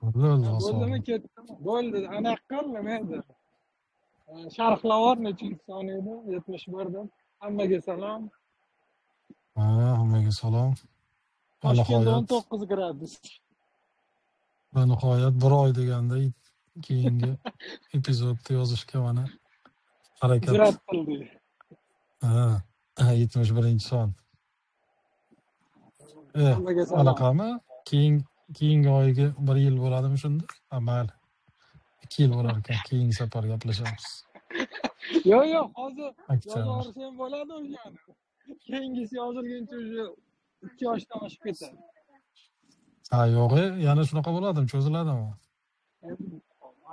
Bo'ldi, Bo'ldimi, ketdimi? Bo'ldi, anaqa qil, nima edi? Sharhlab nechinchi son edi? 71 deb. Hammaga salom. Ha, hammaga salom. Toshkentda 19 gradus. Va nihoyat bir oy deganda keyingi epizodni yozishga mana harakat. Jur'at qildik. Ha, 71-son. Hammaga salom. Anaqami? Keyingi oyga bir yil bo'ladimi shunda? Ha, mayli. 2 yil bo'lar ekan. Keyingi safar gaplashamiz. Yo'q, yo'q, hozir yozib yuborsam bo'ladi o'shani. Keyingisi yozilguncha уже 2 yoshdan oshib ketadi. Ha, yo'q, yana shunaqa bo'ladimi? Cho'ziladimi?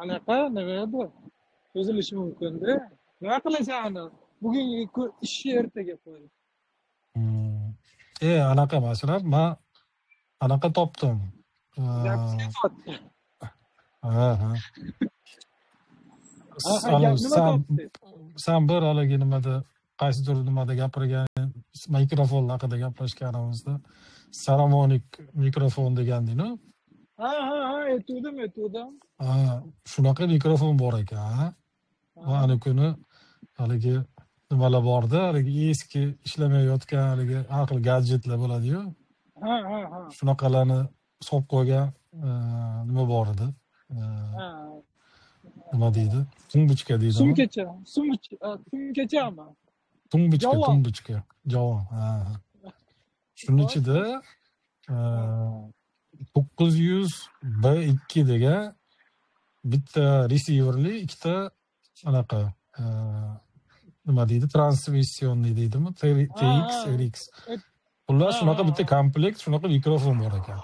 Anaqa nima edi? Cho'zilishi mumkin-da. Nima qilasan uni? Bugungi ishni ertaga qo'y. Anaqa masalan, men anaqa topdim. Ha, ha. San bir haligi nimada, qaysidir nimada gapirgan, mikrofon haqida gaplashganimizda Saramonic mikrofon deganding-ku. Ha, ha, ha, aytuvdim. Ha, shunaqa mikrofon bor ekan. Va ana kuni haligi nimalar borda, haligi eski ishlamayotgan haligi har xil gadjetlar bo'ladi-yu. Ha, ha, ha. Shunaqalarni solib qo'ygan nima bor edi? Nima deydi? Tumbuchka deydimi? Sumkacha, sumkachami? Tumbuchka, tumbuchka. Javon. Ha. Shuning ichida 900 B2 degan bitta receiverli ikkita anaqa nima deydi? Transmissionniy deydimi? TX, RX. Xullas, shunaqa bitta komplekt, shunaqa mikrofon bor ekan.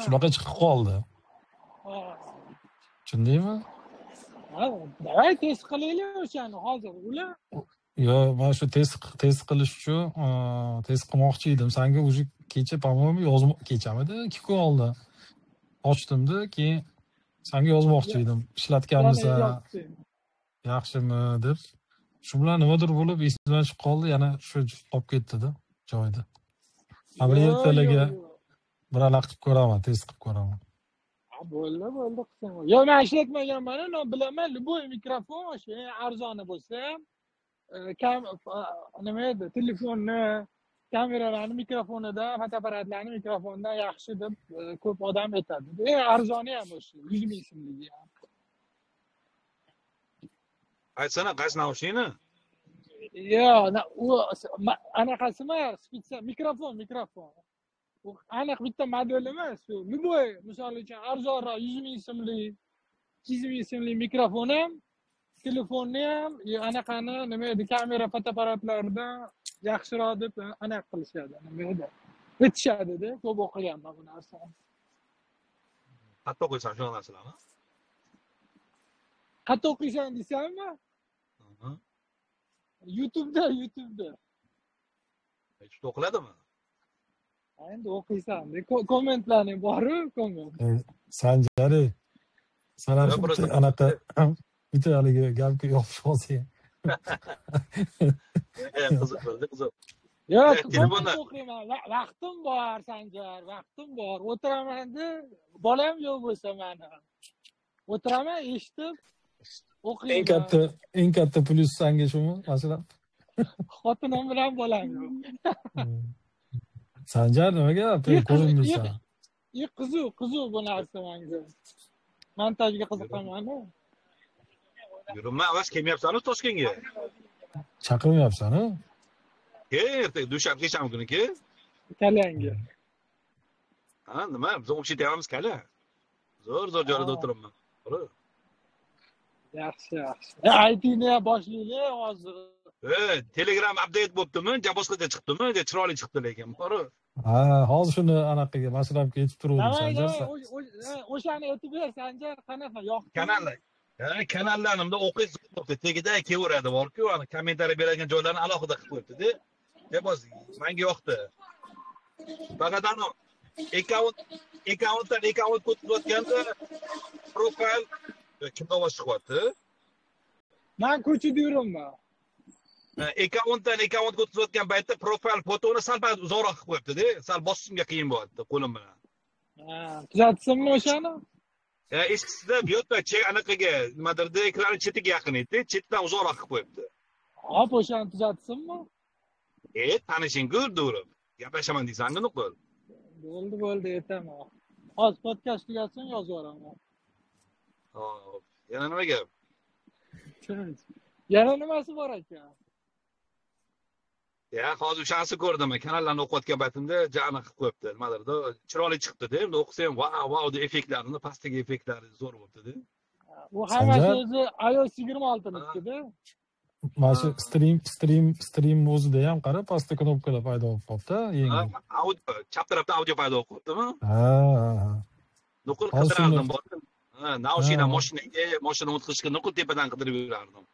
Shunaqa chiqib qoldi. Tushundingmi? Ha, davay test qilaylik o'shani hozir. Ular Yo, men shu test qilish uchun test qilmoqchi edim. Senga уже kecha, по-моему, kechamidi? 2 kun oldin ochdimda, keyin senga yozmoqchi edim. Ishlatganmisan, yaxshimi deb. Shu bilan nimadir bo'lib esimdan chiqib qoldi, yana shu qolib ketdi-da joyida. Bir ertalarga bir anaqa qilib ko'raman, test qilib ko'raman. Bo'ldi, bo'ldi qilsam. Yo'q, men ishlatmaganman, но bilaman, любой mikrofon o'sha eng arzoni bo'lsa ham kam nima edi, telefonni, kameralarni mikrofonidan, fotoapparatlarni mikrofonidan yaxshi deb ko'p odam aytadi. Eng arzoni ham o'sha 100 ming so'mligi ham. Aytsana, qaysi naushnikni? Yo'q, u anaqasi emas, spetsial mikrofon. U aniq bitta model emas, u любой, misol uchun arzonroq 100 ming so'mlik, 200 ming so'mlik mikrofon ham, telefonni ham, anaqani nima edi, kamera, fotoapparatlardan yaxshiroq deb anaqa qilishadi, nima edi? Aytishadi-da, ko'p o'qiganman bu narsani. Qayerda o'qiysan shu narsalarni? Qayerda o'qiysan deysanmi? YouTube'da. YouTube'da o'qiladimi? Endi o'qiysan. Kommentlarning bor-ku, komment. Sanjari, san anaqa bitta haligi gapga yopishib olsang. Qiziq bo'ldi, qiziq. Yo'q, telefonda o'qiyman. Vaqtim bor, Sanjar, vaqtim bor. O'tiraman-da, bolam yo'q bo'lsa meni. O'tiraman, eshitib o'qiyman. Eng katta plyus sanga shumi, masalan? Xotinim bilan bolam yo'q. Sanjar nimaga ko'rinmaysan? Qiziq bu narsa menga. Montajga qiziqaman-ku. Yurma, avaz kelmayapsan-ku Toshkentga. Chaqirmayapsan-ku? Kel, ertaga dushanba seshanba kuni kel. Kalyanga. Ha, nima? Biz общий tayyormiz kala. Zo'r joylarda o'tiribman. To'g'ri. Yaxshi, yaxshi. ITni ham boshlaylik hozir. Telegram update bo'ptimi? Ja boshqacha chiqdimi? Ja chiroyli chiqdi lekin, to'g'ri. Ha, hozir shuni anaqaga mashrabga yetib turuvdim Sanjar. O'shani aytib ber Sanjar, qanaqa yoqdi? Kanallar. Kanallarni o'qish bo'pti. Tegida kelaveradi bor-ku, ana kommentariy beradigan joylarni alohida qilib qo'yibdi-da. Deb menga yoqdi. Faqat ana akkauntdan akkaunt o'tkazayotganda profil kimda ovoz chiqyapti? Men ko'chada yuribman. Akkauntdan akkauntga o'tkazayotgan paytda profil fotoni sal uzoqroq qilib qo'yibdi-da, sal bosishimga qiyin bo'lyapti qo'lim bilan. Ha, tuzatsinmi o'shani? Ya eskisida bu yerda anaqaga nimadirda ekranni chetiga yaqin edi, chetdan uzoqroq qilib qo'yibdi. Hop, o'shani tuzatsinmi? Tanishing-ku durib. Gaplashaman deysan-ku nuqul. Bo'ldi, bo'ldi, aytaman. Hozir podkast tugasin, yozib yuboraman. Hop, yana nima gap? Yana nimasi bor ekan? Ya hozir o'shanisi ko'rdim. Kanallarni o'qiyotgan paytimda jani qilib qo'yibdi. Nimadirda chiroyli chiqibdi-da. Endi o'qisam, vau, vau deb effektlarini, pastdagi effektlari zo'r bo'libdi-da. U hammasi o'zi iOS 26 nikida. Mana shu stream o'zida ham qara, pastda knopkalar paydo bo'lib qolibdi, yangi. Audio, chap tarafda audio paydo bo'lib qolibdimi? Ha, ha. Nuqul qidirardim, bordim. Ha, naushina mashinaga, mashina o'tkazishga nuqul tepadan qidirib yurardim.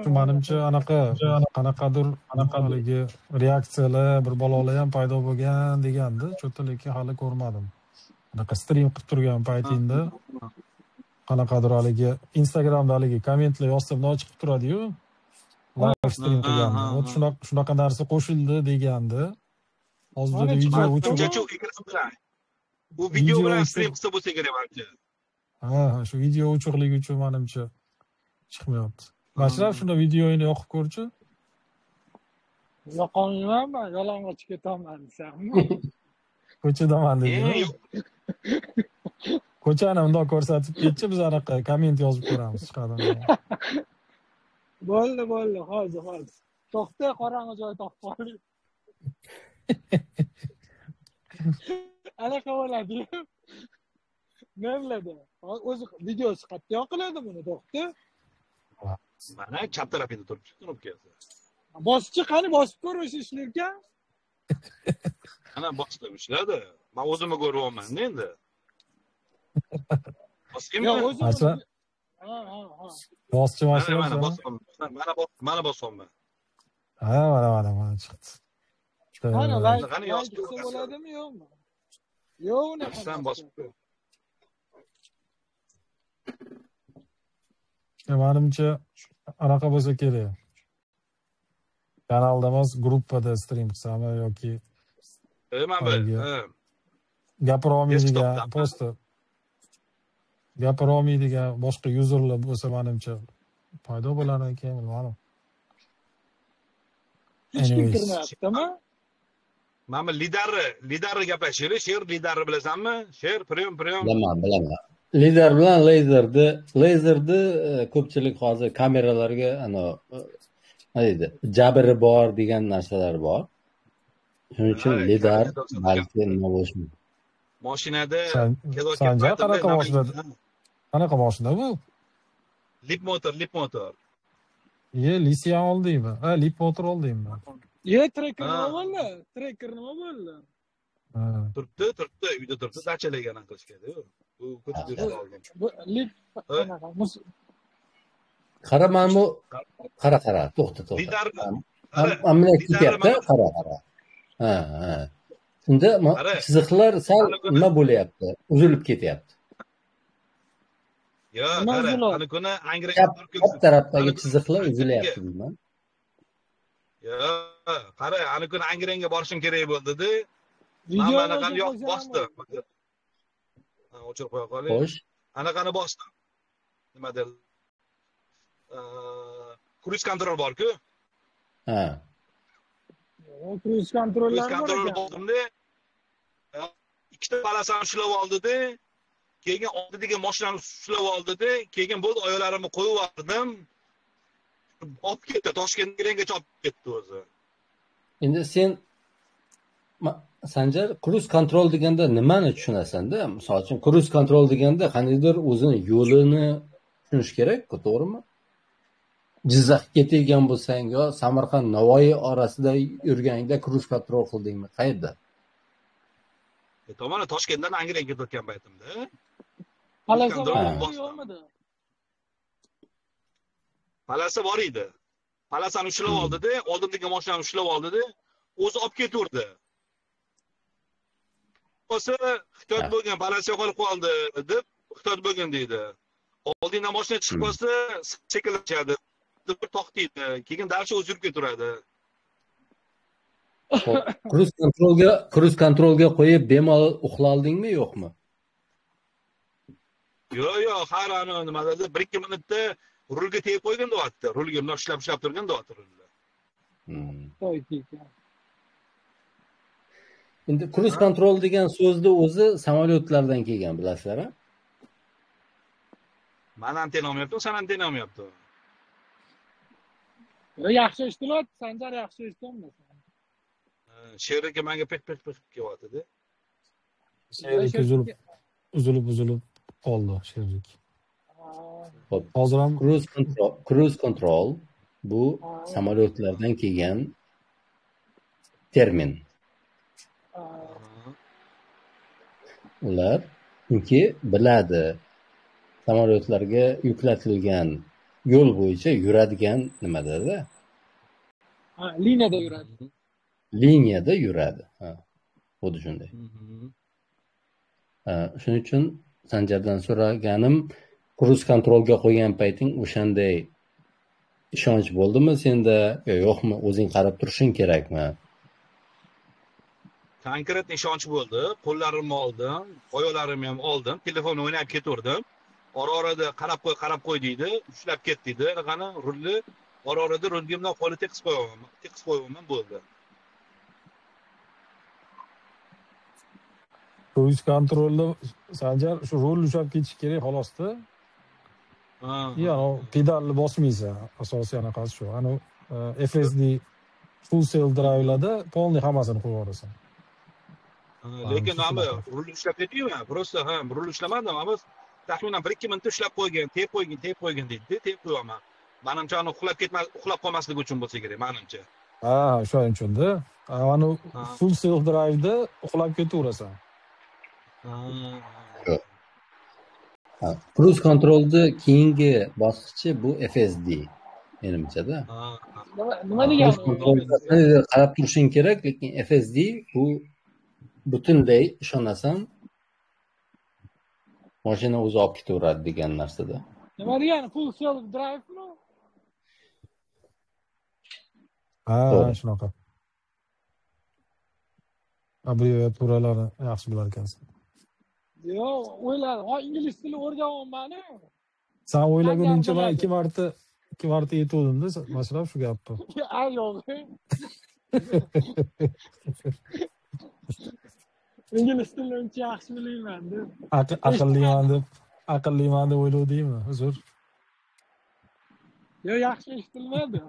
Shu menimcha anaqa qanaqadir haligi reaksiyalar, bir balolar ham paydo bo'lgan degandi, cho'ta lekin hali ko'rmadim. Anaqa stream qilib turgan paytingda qanaqadir haligi Instagramda haligi kommentlar yozsa bundoq chiqib turadi-yu. Live stream qilganda. Вот shunaqa narsa qo'shildi degandi. Hozir video o'chiq ekran bilan. Bu video bilan stream qilsa bo'lsa kerak manimcha. Ha, shu video o'chiqligi uchun menimcha chiqmayapti. Mashrab shunda videoyini yoqib ko'rchi. Yoqolmayman, yalang'och ketaman desammi? Ko'chadaman dedi. Ko'chani undoq ko'rsatib ketchi, biz anaqa komment yozib ko'ramiz chiqadimi. Bo'ldi, bo'ldi, hozir, hozir. To'xta, qorong'i joy topib oling. Anaqa bo'ladi. Nimalarda? O'zi videosi qayerda yoqiladi buni, to'xta. Mana chap tarafida turibdi knopkasi. Boschi qani, bosib ko'r o'sha ishlarga. Ana bosdim, ishladi. Men o'zimni ko'ryapman endi. Bosdimmi? Yo'q, o'zim. Ha, ha, ha. Boschi mana bosyapman. Mana bosyapman. Ha, mana chiqdi. Qani like bo'ladimi, yo'qmi? Yo'q, unaqa. Sen bosib ko'r. Menimcha anaqa bo'lsa kerak. Kanalda emas, gruppada stream qilsami yoki mana bu gapira olmaydigan, posta gapira olmaydigan boshqa yuzerlar bo'lsa menimcha paydo bo'lar ekan, bilmadim. Hech kim kirmayaptimi? Mana bu lidarni gaplashaylik. Sher lidarni bilasanmi? Sher, priyom. Bilaman. Lidar bilan leyzerni ko'pchilik hozir kameralarga ana nima deydi, jabri bor degan narsalar bor. Shuning uchun lidar balki nima bo'lishi mumkin. Mashinada kelayotgan qanaqa mashina? Qanaqa mashina bu? Lip motor. Ye, Lisiya oldingmi? Ha, lip motor oldingmi? Ye, tracker nima bo'ldi? Tracker nima bo'ldi? Turibdi, uyda turibdi, dachalarga anaqa qilishgandi-ku. Bu ko'chada yurib oldim. Bu lip qanaqa? Qara, mana bu qara, to'xta. Mana ketyapti, qara. Ha. Shunda chiziqlar sal nima bo'lyapti? Uzilib ketyapti. Yo'q, qara, ana kuni Angranga chap tarafdagi chiziqlar uzilyapti deyman. Yo'q, qara, ana kuni Angranga borishim kerak bo'ldi-da. Men anaqani yoqib bosdim. O'chirib qo'ya qoling. Xo'sh. Anaqani bosdim. Nima der? Cruise control bor-ku. Ha. Cruise controllar bor ekan. Bosdimda, ikkita balasani ushlab oldi-da, keyin oldidagi mashinani ushlab oldi-da, keyin bo'ldi, oyoqlarimni qo'yib yubordim. Olib ketdi, Toshkentgacha olib ketdi o'zi. Endi sen Sanjar, cruise control deganda nimani tushunasan-da? Misol uchun cruise control deganda qandaydir o'zini yo'lini tushunish kerak-ku, to'g'rimi? Jizzaxga ketadigan bo'lsang yo Samarqand Navoiy orasida yurganingda cruise control qildingmi? Qayerda? Tomoni Toshkentdan Angranga ketayotgan paytimda. Palasa yo'qmidi? Palasa bor edi. Palasani ushlab oldi-da, oldimdagi mashinani ushlab oldi-da, o'zi olib ketaverdi. Bo'lsa, ehtiyot bo'lgan, palasa yo'qolib qoldi deb ehtiyot bo'lgin deydi. Oldingdan mashina chiqib qolsa, sekinlashadi. Deb to'xtaydi. Keyin dalcha o'zi yurib ketaveradi. Xo'p, Cruise controlga qo'yib bemalol uxlaldingmi, yo'qmi? Yo'q, har ani nima dedi, 1-2 minutda rulga tegib qo'ygin deyapti. Rulga bundoq ushlab ushlab turgin deyapti rulni. To'yki. Endi cruise control degan so'zni o'zi samolyotlardan kelgan, bilasizlar a? Man antena olmayapti, san antena olmayapti. Yaxshi eshitilyapti, Sanjar, yaxshi eshityapmisan? Sherika menga piq piq piq kelyapti-da. Sherik uzilib uzilib uzilib qoldi Sherik. Xo'p, Hozir ham cruise control bu samolyotlardan kelgan termin. Ular chunki biladi, samolyotlarga yuklatilgan yo'l bo'yicha yuradigan nimadada Ha, liniyada yuradi. Liniyada yuradi. Ha, xuddi shunday. Ha, shuning uchun Sanjardan so'raganim, cruise controlga qo'ygan payting o'shanday ishonch bo'ldimi senda yo yo'qmi, o'zing qarab turishing kerakmi? Konkret ishonch bo'ldi. Qo'llarimni oldim, oyoqlarimni ham oldim, telefonni o'ynab ketaverdim. Ora orada qarab qo'y, qarab qo'y deydi, ushlab ket deydi. Qani rulni ora orada rulga bundoq qo'lni teqizib qo'yaman, teqizib qo'yaman, bo'ldi. Cruise controlni, Sanjar, shu rul ushlab ketish kerak xolosda. И anavi pedalni bosmaysan. Asosiy anaqasi shu. Anavi FSD, full self drive'larda полный hammasini qo'yib yuborasan. Lekin Manimcha nima shunaqa. Rulni ushlab ketdingmi? Просто ha, rulni ushlamadim, ammo taxminan 1-2 minutda ushlab qo'ygin, tep qo'ygin, tep qo'ygin deydi, tep qo'yaman. Manimcha uni uxlab ketma, uxlab qolmasligi uchun bo'lsa kerak, manimcha. Ha, o'shaning uchun-da. Anavi full self drive'da uxlab ketaverasan. Ha, cruise controlni keyingi bosqichi bu FSD menimchada. Nima degani Cruise u? controlda qarab turishing kerak, lekin FSD bu butunlay ishonasan, mashina o'zi olib ketaveradi degan narsada. Nima degani? Full self drive'mi? Ha, To'g'ri. shunaqa. Abbreviaturalarni yaxshi bilar ekansan. Yo'q, o'yladim. Ha, ingliz tili o'rganyapman-ku. San o'ylaguningcha man Sanjar ikki marta yetuvdim-da, Mashrab, shu gapni. A, yo'q. Ingliz tilini uncha yaxshi bilmayman deb. Aqlliman deb o'ylovdingmi? Uzr. Yo'q, yaxshi eshitilmadi.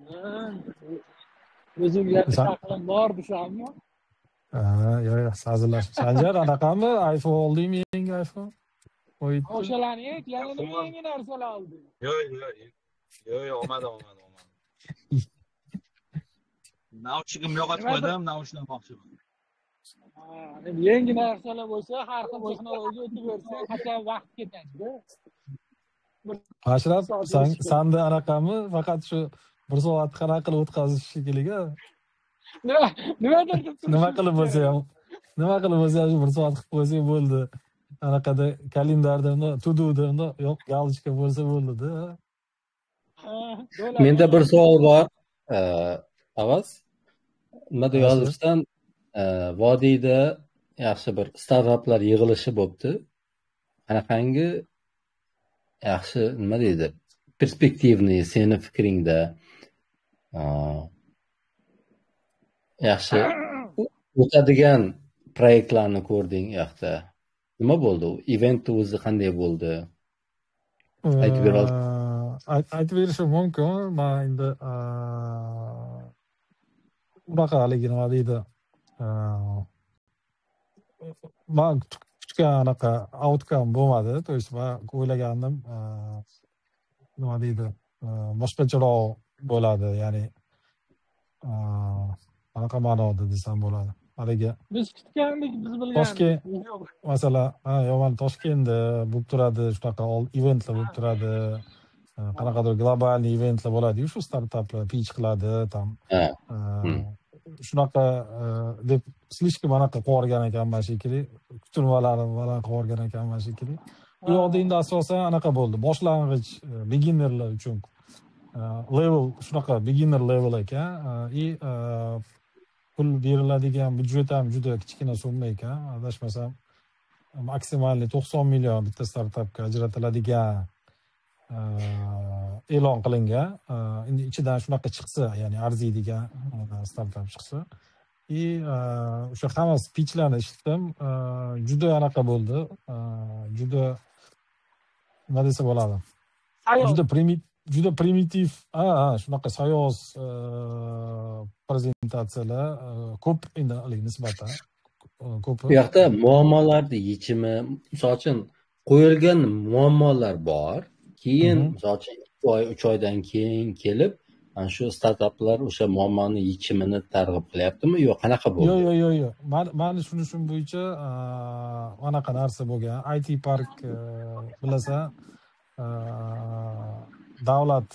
Ha, o'zimga aqlim bor desammi? Ha, yo'q, hazillashib. Sanjar, anaqami? iPhone oldingmi, yangi iPhone? 17. O'shalarni ayt, yana nima yangi narsalar olding? Yo'q, olmadim, olmadim, olmadim. Naushigimni yo'qotib qo'ydim, naushik olmoqchiman. Ha, endi yangi narsalar bo'lsa, har xil texnologiya o'tib bersa, qachon vaqt ketadi-da. Mashrab, Soat san o'tish kerak. Sanda anaqami? Faqat shu bir soat qanaqa qilib o'tkazish shekilli. Nima, nimadir deb Nima turishimiz qilib bo'lsa kerak. ham, nima qilib bo'lsa ham shu bir soat qilib qo'ysak bo'ldi. Anaqada, kalendarda bundoq, to do'da bundoq yo'q, галочка bo'lsa bo'ldi-da. Ha, bo'ladi. Menda bir savol bor. Avaz. Nimada Ha, sir. yozibsan? Vodiyda yaxshi bir startaplar yig'ilishi bo'libdi. Qanaqangi yaxshi, nima deydi? Перспективный seni fikringda yaxshi o'tadigan proyektlarni ko'rding u yoqda. Nima bo'ldi? U eventni o'zi qanday bo'ldi? Aytib bera olasiz? Aytib berishim mumkin. Man endi unaqa haligi, nima deydi, man kutgan anaqa outcome bo'lmadi. То есть man o'ylagandim, nima deydi, boshqacharoq bo'ladi, ya'ni anaqa ma'noda desam bo'ladi. Haligi Biz kutgandik, biz bilgandik. Toshkent Yo'q. masalan, ha, yomon Toshkentda bo'lib turadi, shunaqa eventlar bo'lib turadi. Qanaqadir глобальный eventlar bo'ladi-yu, shu startaplar pitch qiladi, там shunaqa deb слишком anaqa qilib yuborgan ekanman shekilli, kutilmalarim baland qilib yuborgan ekanman shekilli. Bu yoqda endi asosan anaqa bo'ldi, boshlang'ich beginnerlar uchun. Level shunaqa beginner level ekan и pul beriladigan byudjet ham juda kichkina summa ekan. Adashmasam, максимальный 90 million bitta startapga ajratiladigan e'lon qilingan. Endi ichidan shunaqa chiqsa, ya'ni arziydigan startap chiqsa. И o'sha hamma speechlarni eshitdim, juda anaqa bo'ldi, juda, nima desa bo'ladi, juda primitiv, ha, shunaqa sayoz prezentatsiyalar ko'p endi haligi nisbatan ko'pi. Bu yoqda muammolarni yechimi, misol uchun, qo'yilgan muammolar bor, keyin misol uchun 2 oy, 3 oydan keyin kelib ana shu startaplar o'sha muammoni yechimini targ'ib qilyaptimi yo qanaqa bo'ldi? Yo'q. Mani tushunishim bo'yicha anaqa narsa bo'lgan. IT park, bilasan, davlat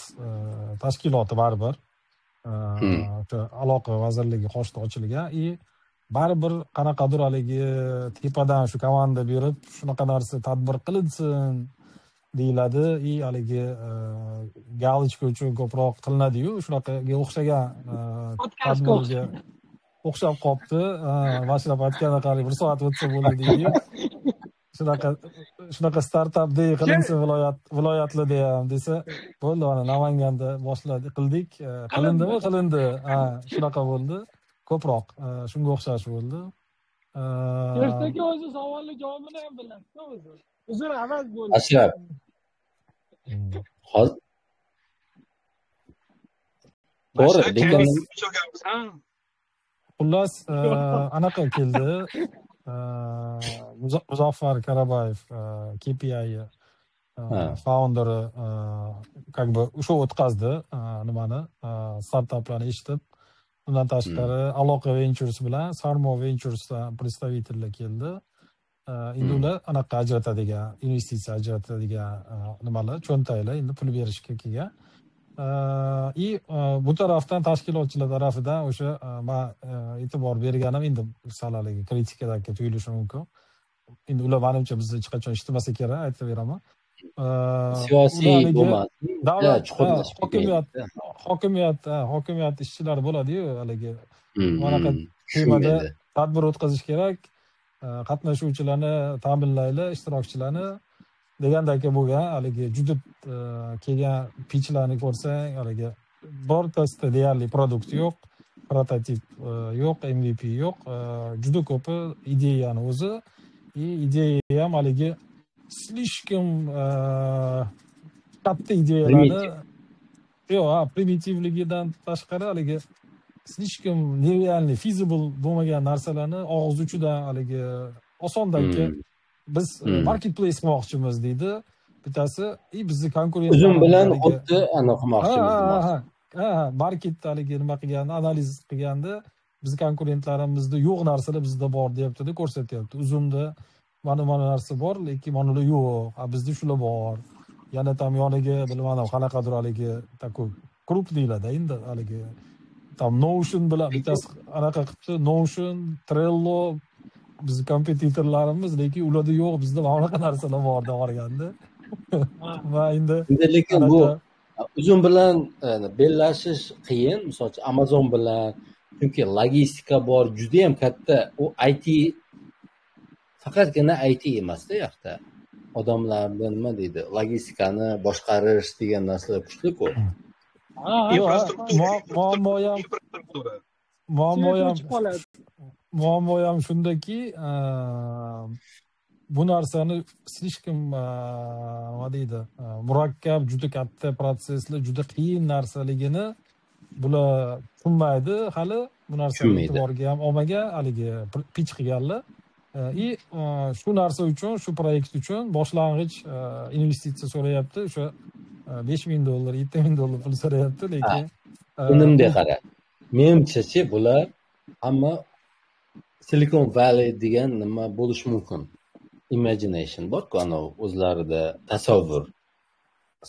tashkiloti baribir. O'sha Aloqa vazirligi qoshida ochilgan и baribir qanaqadir haligi tepadan shu komanda berib, shunaqa narsa tadbir qilinsin deyiladi и haligi галочка uchun ko'proq qilinadi-yu, shunaqaga o'xshagan tadbirga o'xshab qolibdi. Mashrab aytganda bir soat o'tsa bo'ldi deydi-yu. Shunaqa startap day qilinsin viloyatlarda ham desa, bo'ldi, mana Namanganda boshladik, qildik. Qilindimi? Qilindi. Ha, shunaqa bo'ldi. Ko'proq shunga o'xshash bo'ldi. Ertaga o'zi savolni javobini ham bilasiz o'zi. Uzr, avaz bo'ldi. Ashraf. Hozir to'g'ri, lekin xullas anaqa keldi. Muzaffar Karabayev, KPI founderi, как бы o'sha o'tkazdi nimani, startaplarni eshitib. Undan tashqari Aloqa Ventures bilan Sarmo Venturesdan представитель lar keldi. Endi ular anaqa ajratadigan, investitsiya ajratadigan nimalar, cho'ntaklar endi pul berishga kelgan. И bu tarafdan tashkilotchilar tarafidan o'sha man e'tibor berganim, endi sal haligi kritikadagi tuyulishi mumkin. Endi ular manimcha bizni hech qachon eshitmasa kerak, aytaveraman. Siyosiy bo'lmadi. Davlat, hokimiyat ishchilari bo'ladi-yu, haligi manaqa temada tadbir o'tkazish kerak, qatnashuvchilarni ta'minlayli, ishtirokchilarni degandagi bo'lgan haligi juda kelgan pitchlarni ko'rsang, haligi birortasida deyarli produkt yo'q, prototip yo'q, MVP yo'q, juda ko'pi ideyani o'zi, и ideya ham haligi слишком katta ideyalarni, yo'q, ha, primitivligidan tashqari haligi слишком нереальный, feasible bo'lmagan narsalarni og'iz uchidan haligi osondaki biz marketplace qilmoqchimiz deydi bittasi, и bizni konkurent Uzum bilan xuddi ana qilmoqchimiz. Ha, market haligi nima qilganda, analiz qilganda bizni konkurentlarimizda yo'q narsalar bizda bor deyapti-da, ko'rsatyapti. Uzumda mana narsa bor, lekin mana ular yo'q, a bizda shular bor. Yana tam yoniga bilmadim qanaqadir haligi такой крупный larda endi haligi там Notion bilan bittasi anaqa qilibdi, Notion, Trello bizni kompetitorlarimiz, lekin ularda yo'q, bizda mana bunaqa narsalar bor deb yuborganda. Va endi Endi lekin bu Uzum bilan bellashish qiyin, misol uchun Amazon bilan, chunki logistika bor, juda ham katta. U IT faqatgina IT emasda, u yoqda odamlarni nima deydi, logistikani boshqarish degan narsalar kuchli-ku. Muammo ham shundaki, bu narsani слишком nima deydi, murakkab, juda katta protsesslar, juda qiyin narsaligini bular tushunmaydi hali, bu narsani e'tiborga ham olmagan haligi pitch qilganlar. И shu narsa uchun, shu proyekt uchun boshlang'ich investitsiya so'rayapti, o'sha $5,000, $7,000 pul so'rayapti, lekin bunday qara. Menimcha-chi, bular hamma Silicon Valley degan nima bo'lishi mumkin. Imagination bor-ku, ana o'zlarida tasavvur.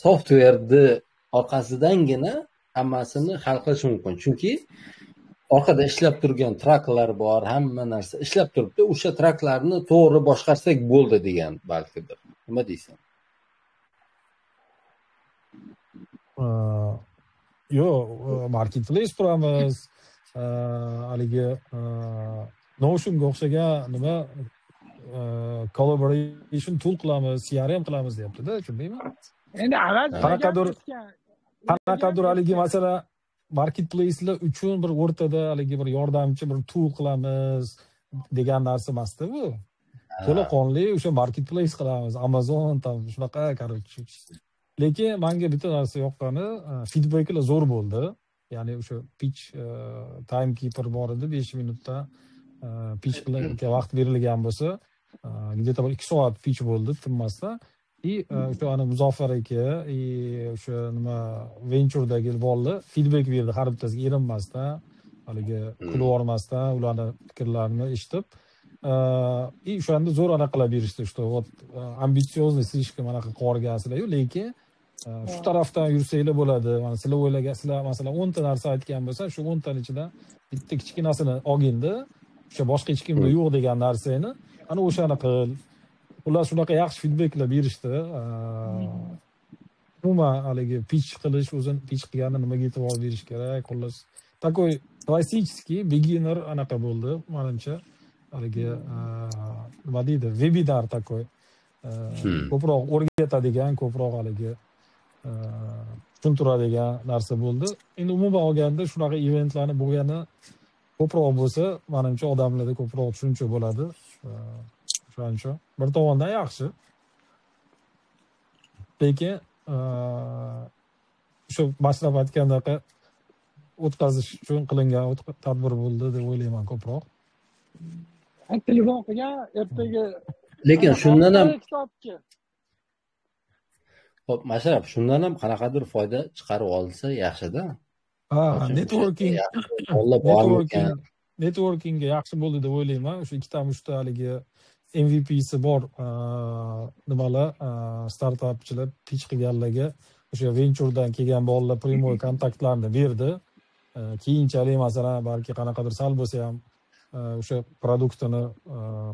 Softwareni orqasidangina hammasini hal qilish mumkin. Chunki orqada ishlab turgan traklar bor, hamma narsa ishlab turibdi. O'sha traklarni to'g'ri boshqarsak bo'ldi degan balkidir. Nima deysan? Yo'q, marketplace quramiz, haligi Notionga o'xshagan nima collaboration tool qilamiz, CRM qilamiz deyapti-da, tushundingmi? Endi avval qanaqadir haligi masalan marketplacelar uchun bir o'rtada haligi bir yordamchi bir tool qilamiz degan narsa emasda bu. To'laqonli o'sha marketplace qilamiz, Amazon tam shunaqa, короче. Lekin menga bitta narsa yoqqani, feedbacklar zo'r bo'ldi. Ya'ni o'sha pitch timekeeper bor edi, 5 minutda pitch qilishga vaqt berilgan bo'lsa, где-то bir 2 soat pitch bo'ldi tinmasdan. И o'sha ana Muzaffar aka и o'sha nima venturedagi bolalar feedback berdi har bittasiga erinmasdan, haligi kulib yubormasdan ularni fikrlarini eshitib, и o'shanda zo'r anaqa qilib berishdi, что вот амбициозный слишком anaqa qilib yuborgansizlar-yu, lekin shu tarafdan yursanglar bo'ladi. Mana sizlar o'ylagan, sizlar masalan 10 ta narsa aytgan bo'lsa, shu 10 tani ichidan bitta kichkinasini olginda, o'sha boshqa hech kimda yo'q degan narsangni ana o'shani qil. Ular shunaqa yaxshi feedbacklar berishdi. Umuman haligi pitch qilish, o'zini pitch qilganda nimaga e'tibor berish kerak, xullas такой klassический beginner anaqa bo'ldi manimcha. Haligi nima deydi, webinar такой. Ko'proq o'rgatadigan, ko'proq haligi tushuntiradigan narsa bo'ldi. Endi umuman olganda shunaqa eventlarni bo'lgani ko'proq bo'lsa, manimcha odamlarda ko'proq tushuncha bo'ladi. O'shaning uchun bir tomondan yaxshi. Lekin o'sha Mashrab aytgandaqa o'tkazish uchun qilingan tadbir bo'ldi deb o'ylayman ko'proq. Telefon qilgan ertaga. Lekin shundan ham xo'p, Mashrab, shundan ham qanaqadir foyda chiqarib olsa yaxshi-da. Ha, networking, networkingga yaxshi bo'ldi deb o'ylayman. O'sha ikkitami uchta haligi MVP'si bor nimalar, startapchilar pitch qilganlarga o'sha venturedan kelgan bolalar prямой kontaktlarni berdi. Keyinchalik masalan balki qanaqadir sal bo'lsa ham o'sha produktini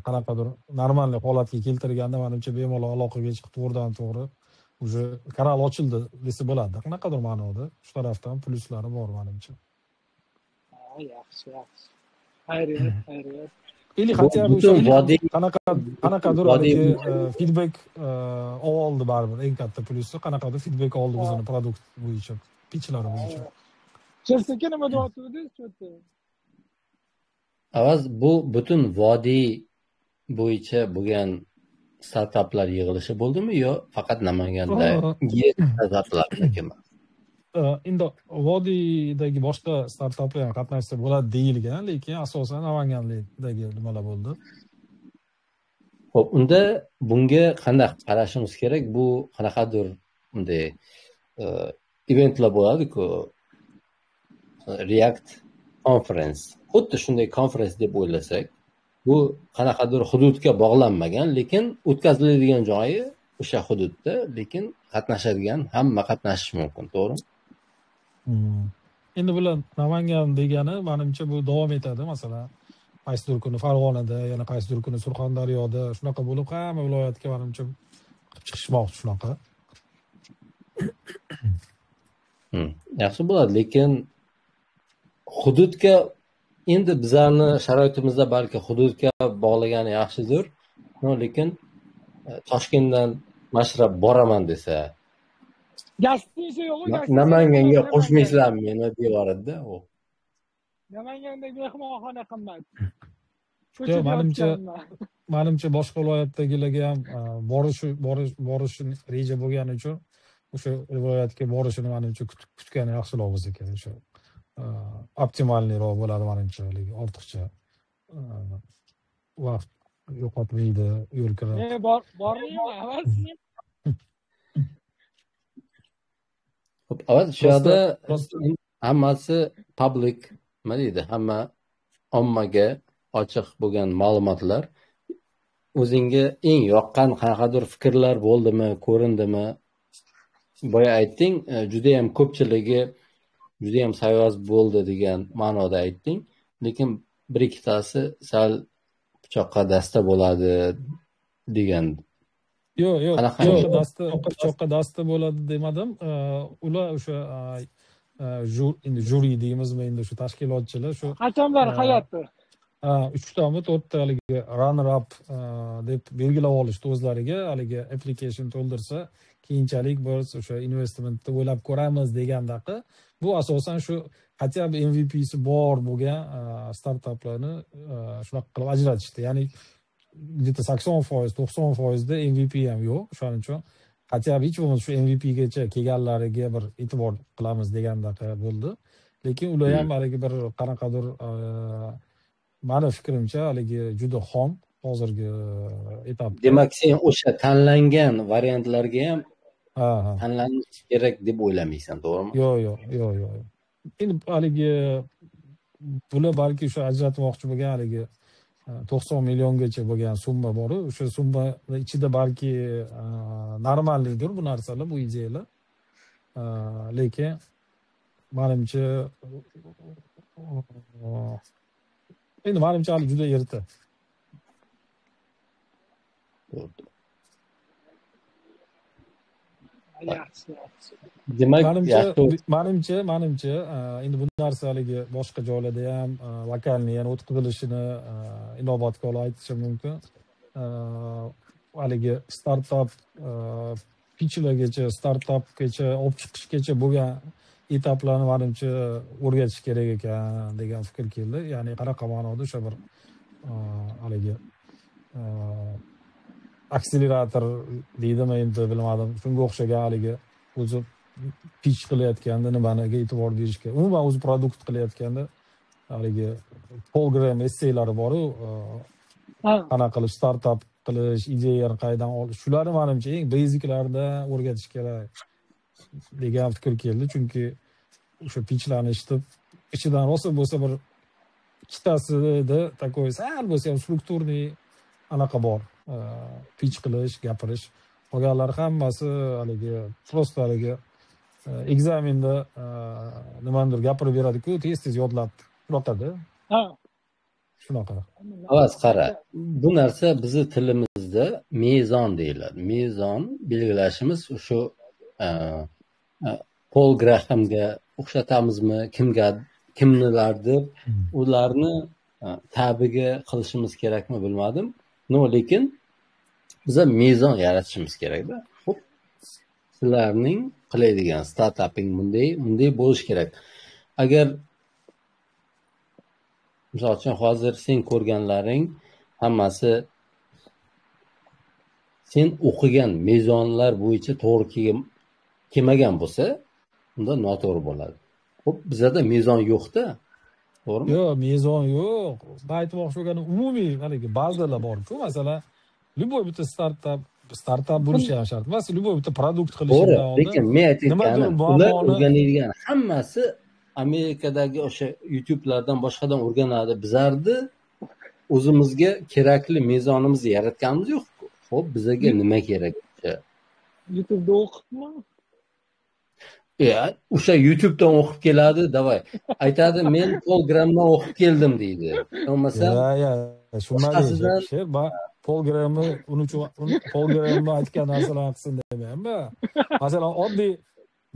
qanaqadir normalniy holatga keltirganda manimcha bemalol aloqaga chiqib to'g'ridan to'g'ri уже kanal ochildi desa bo'ladi. Qanaqadir ma'noda shu tarafdan pluslari bor manimcha. Yaxshi, yaxshi. Xayriyat, xayriyat. Или хотя бы o'sha qanaqadir feedback oldi baribir. Eng katta plusi qanaqadir feedback oldi o'zini produkt bo'yicha, pitchlari bo'yicha. Chelsea nima deyapti? Cho'ti. Avaz, bu butun vodiy bo'yicha bo'lgan startaplar yig'ilishi bo'ldimi yo faqat Namangandagi startaplarnikimi? Endi vodiydagi boshqa startaplar ham qatnashsa bo'ladi deyilgan, lekin asosan Namangandagi nimalar bo'ldi. Xo'p, unda bunga qanday qarashimiz kerak? Bu qanaqadir bunday eventlar bo'ladi-ku, React Conference. Xuddi shunday conference deb o'ylasak, bu qanaqadir hududga bog'lanmagan, lekin o'tkaziladigan joyi o'sha hududda, lekin qatnashadigan hamma qatnashishi mumkin, to'g'rimi? Endi bular Namangan degani menimcha bu davom etadi. Masalan, qaysidir kuni Farg'onada, yana qaysidir kuni Surxondaryoda shunaqa bo'lib hamma viloyatga menimcha qilib chiqishmoqchi shunaqa. Yaxshi bo'ladi, lekin hududga endi bizlarni sharoitimizda balki hududga bog'lagani yaxshidir, lekin Toshkentdan Mashrab boraman desa, gastinicha yo'q, Namanganga qo'shmaysizlarmi meni deyoradi-da u. Namanganda mehmonxona qimmat. Yo'q, menimcha boshqa viloyatdagilarga ham borishi reja bo'lgani uchun o'sha viloyatga borishini menimcha kutgani yaxshiroq bo'lsa kerak. O'sha optimalniroq bo'ladi menimcha, haligi ortiqcha vaqt yo'qotmaydi, yo'l kirib. Bormaymi avaz? Xo'p, avaz shu yerda hammasi public, nima deydi, hamma ommaga ochiq bo'lgan ma'lumotlar. O'zingga eng yoqqan qanaqadir fikrlar bo'ldimi, ko'rindimi? Boya aytding, juda ham ko'pchiligi juda ham sayoz bo'ldi degan ma'noda aytding, lekin bir ikkitasi sal pichoqqa dasta bo'ladi degan. Yo'q, yo'q, pichoqqa dasta bo'ladi demadim. Ular o'sha endi juri deymizmi, endi shu tashkilotchilar shu hakamlar hay'ati 3tami 4ta haligi runner up deb belgilab olishdi o'zlariga, haligi application to'ldirsa keyinchalik biz o'sha investmentni o'ylab ko'ramiz degandaqa. Bu asosan shu хотя бы MVP'si bor bo'lgan startaplarni shunaqa qilib ajratishdi. Ya'ni где-то 80%, 90% da MVP ham yo'q. O'shaning uchun хотя бы hech bo'lmasa shu MVPgacha kelganlariga bir e'tibor qilamiz degandaqa bo'ldi. Lekin ular ham haligi bir qanaqadir, mani fikrimcha haligi juda xom hozirgi etapda. Demak, sen o'sha tanlangan variantlarga ham tanlanish kerak deb o'ylamaysan, to'g'rimi? Yo'q. Endi haligi bular balki o'sha ajratmoqchi bo'lgan haligi 90 milliongacha bo'lgan summa bor-u, o'sha summa ichida balki normalnidir bu narsalar, bu ideyalar. Lekin manimcha endi manimcha hali juda erta. Demak, manimcha endi bu narsa haligi boshqa joylarda ham lokalniy, ya'ni o'tkazilishini inobatga olib aytishim mumkin. Haligi startap pitchlargacha, startapgacha olib chiqishgacha bo'lgan etaplarni manimcha o'rgatish kerak ekan degan fikr keldi. Ya'ni qanaqa ma'noda o'sha bir haligi akselerator deydimi endi bilmadim, shunga o'xshagan haligi o'zi pitch qilayotganda nimaniga e'tibor berish kerak, umuman o'zi produkt qilayotganda haligi Paul Graham esseylari bor-u, qanaqa qilib startap qilish, ideyani qayerdan olish, shularni manimcha eng basiclarida o'rgatish kerak degan fikr keldi. Chunki o'sha pitchlarni eshitib ichidan rosa bo'lsa bir ikkitasida такой sal bo'lsa ham strukturniy anaqa bor, pitch qilish, gapirish. Qolganlari hammasi haligi просто haligi ekzamenda nimanidir gapirib beradi-ku, tez-tez yodlab shunaqada. Ha. Shunaqa. Avaz qara, bu narsa bizni tilimizda mezon deyiladi. Mezon belgilashimiz shu Paul Grahamga o'xshatamizmi, kimga, kimnilardir ularni tabiga qilishimiz kerakmi bilmadim. No, lekin biza mezon yaratishimiz kerakda. Xo'p, sizlarning qiladigan startaping bunday, bunday bo'lishi kerak. Agar misol uchun hozir sen ko'rganlaring hammasi sen o'qigan mezonlar bo'yicha to'g'ri kelmagan bo'lsa, unda noto'g'ri bo'ladi. Xo'p, bizada mezon yo'q-da. To'g'rimi? Yo'q, mezon yo'q. Men aytmoqchi bo'lganim umumiy haligi bazalar bor-ku, masalan, любой bitta startap bo'lishi ham shart emas, любой bitta produkt qilishdan oldin. Lekin men aytayotganim, ular o'rganadigan hammasi Amerikadagi o'sha YouTube'lardan boshqadan o'rganadi. Bizlarni o'zimizga kerakli mezonimizni yaratganimiz yo'q-ku. Xo'p, bizga nima kerak? YouTube'da o'qibmi? O'sha YouTube'dan o'qib keladi, davay. Aytadi, men Paul Grahamdan o'qib keldim deydi. Bo'lmasa, shunday. Paul Grahamni uning uchun Paul Grahamni aytgan narsalarni qilsin demayman. Masalan, oddiy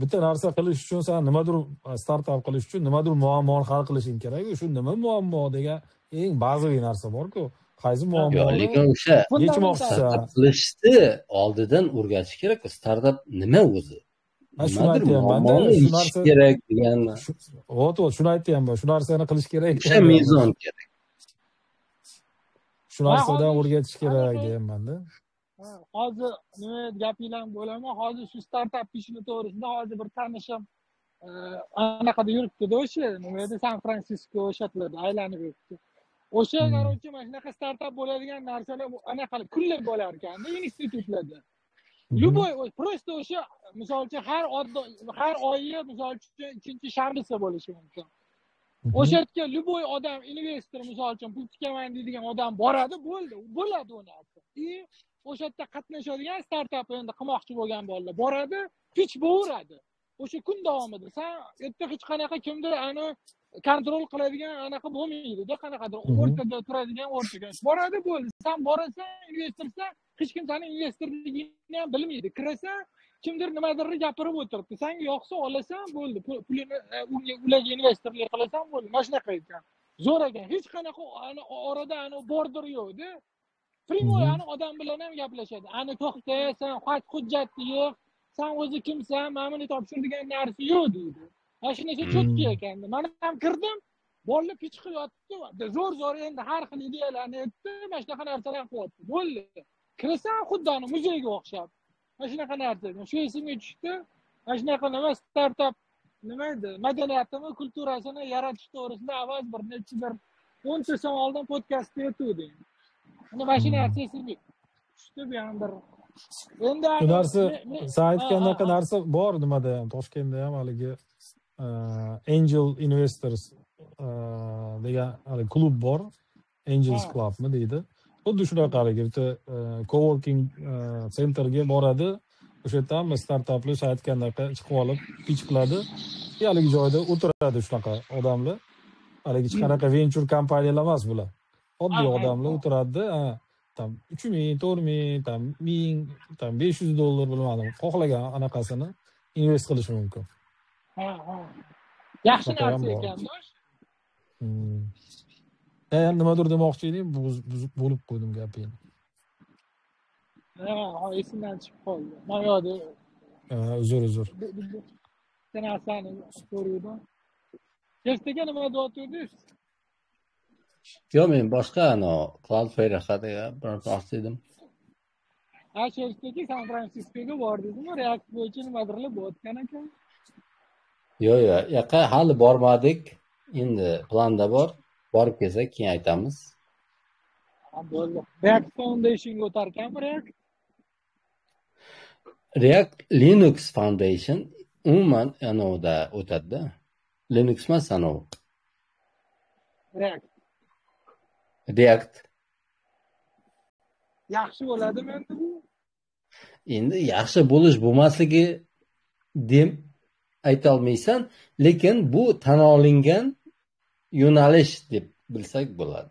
bitta narsa qilish uchun sen nimadir startap qilish uchun nimadir muammoni hal qilishing kerak. Shu nima muammo degan eng bazaviy narsa bor-ku. Qaysi muammo? Yo'q, lekin o'sha yechmoqchisan. Qilishni oldidan o'rgatish kerak. Startap nima o'zi? Shuni aytyapman-da, shu narsa kerak deganmi? Вот, shuni aytyapman. Shu narsani qilish kerak. O'sha mezon kerak. Shu narsadan o'rgatish kerak deyapman-da. Hozir nima gapinglarni bo'laman. Hozir shu startap ishini to'g'risida hozir bir tanishim anaqada yuribdi-da, o'sha nima edi, San Fransisko o'sha yerlarda aylanib yuribdi. O'sha короче, mana shunaqa startap bo'ladigan narsalar anaqa kunlik bo'lar ekanda institutlarda. Любой просто o'sha misol uchun har oyi misol uchun ikkinchi shanbasi bo'lishi mumkin. O'sha yerga любой odam investor misol uchun pul tikaman deydigan odam boradi, bo'ldi, bo'ladi u narsa. И o'sha yerda qatnashadigan startap endi qilmoqchi bo'lgan bolalar boradi, pitch bo'veradi. O'sha kun davomida san yerda hech qanaqa kimdir ani kontrol qiladigan anaqa bo'lmaydi-da, qanaqadir o'rtada turadigan o'rtaga boradi, bo'ldi. San borasan, investorsan, hech kim seni investorligingni ham bilmaydi. Kirasan, Kimdir nimadir gapirib o'tiribdi. Senga yoqsa olasan, bo'ldi. Pulini unga ularga investorlik qilasan, bo'ldi. Mana shunaqa ekan. Zo'r ekan. Hech qanaqa orada border yo'q-da. Primoy odam bilan ham gaplashadi. Ani to'xta, sen hujjatni yo'q, sen o'zi kimsan, mana buni topshir degan narsa yo'q deydi. Mana shunisi cho'tki ekanda. Mana ham kirdim, bolalar pich qilyapti. Zo'r-zo'r endi har xil ideyalarni aytdi, mana shunaqa narsalar qilyapti. Bo'ldi. Kirasan xuddi muzeyga o'xshab. Mana shunaqa narsa. Shu esimga tushdi. Mana shunaqa nima startap nima edi? Madaniyatini, kulturasini yaratish to'g'risida avval bir necha bir 10 ta so'm oldin podkastda aytuvdik. Mana shu narsa esimga tushdi bu ham bir. Endi bu narsa sen aytgandaqa narsa bor nimada ham, Toshkentda ham haligi Angel Investors degan haligi klub bor. Angels Clubmi deydi. Xuddi shunaqa haligi bitta coworking centerga boradi. O'sha yerda hamma startaplar o'sha aytgandaqa chiqib olib pitch qiladi. Haligi joyda o'tiradi shunaqa odamlar. Haligi hech qanaqa venture kompaniyalar emas bular. Oddiy odamlar o'tiradi, tam 3000, 4000, tam 1000, tam $500 bilmadim, xohlagan anaqasini invest qilishi mumkin. Ha, ha. Yaxshi narsa ekan-da. Endi nimadir demoqchi edim, bo'lib qo'ydim gapingni. Ha, esimdan chiqib qoldi. Men yo'q. Uzr. Bitta narsani ko'rdim. Ertaga nima deyotdingiz? Yo'q, men boshqa Cloudflare haqida gapirmoqchi edim. Ha, Ertaga San Fransiskoga bordingizmi? React bo'yicha nimadirlar bo'layotgan ekan. Yo'q, yoqqa hali bormadik. Endi planda bor. Borib kelsak keyin aytamiz. Ha, bo'ldi. React Foundationga o'tarkanmi React? React Linux Foundation umuman anovda o'tadi-da. Linux emas, anov. React. React. Yaxshi bo'ladimi endi bu? Endi yaxshi bo'lish bo'lmasligi deb ayta olmaysan, lekin bu tan olingan yo'nalish deb bilsak bo'ladi.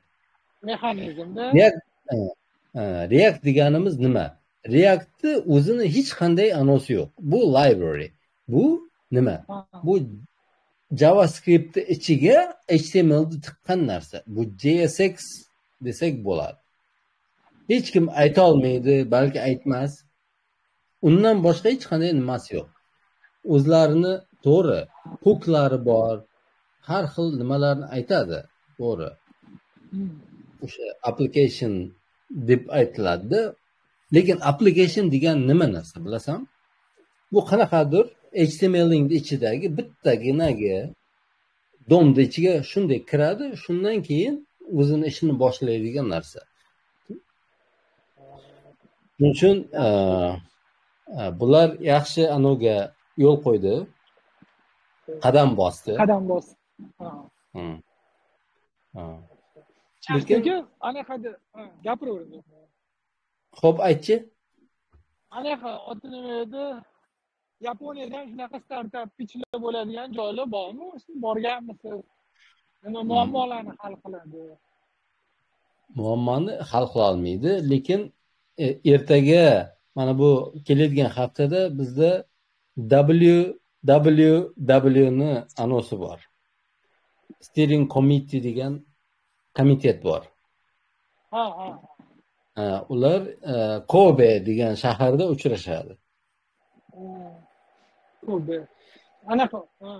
Mexanizmda. React deganimiz nima? Reactni o'zini hech qanday anosi yo'q. Bu library. Bu nima? Bu JavaScriptni ichiga HTMLni tiqqan narsa. Bu JSX desak bo'ladi. Hech kim ayta olmaydi, balki aytmas. Undan boshqa hech qanday nimasi yo'q. O'zlarini to'g'ri hooklari bor, har xil nimalarni aytadi, to'g'ri. O'sha application deb aytiladi. Lekin application degan nima narsa bilasan? Bu qanaqadir HTMLning ichidagi bittaginagi DOMning ichiga shunday kiradi, shundan keyin o'zini ishini boshlaydigan narsa. Shuning uchun bular yaxshi anoga yo'l qo'ydi. Qadam bosdi. Qadam bosdi. Ha. Lekin anaqada gapiravering. Xo'p, aytchi. Anaqa oti nima edi? Yaponiyada ham shunaqa startap pitchlar bo'ladigan joylar bormi? Siz borganmisiz? Nima muammolarni hal qiladi? Muammoni hal qila olmaydi, lekin ertaga mana bu keladigan haftada bizda WWW ni anonsi bor. Steering Committee degan komitet bor. Ha, ha. Ular Kobe degan shaharda uchrashadi. Kobe. Anaqa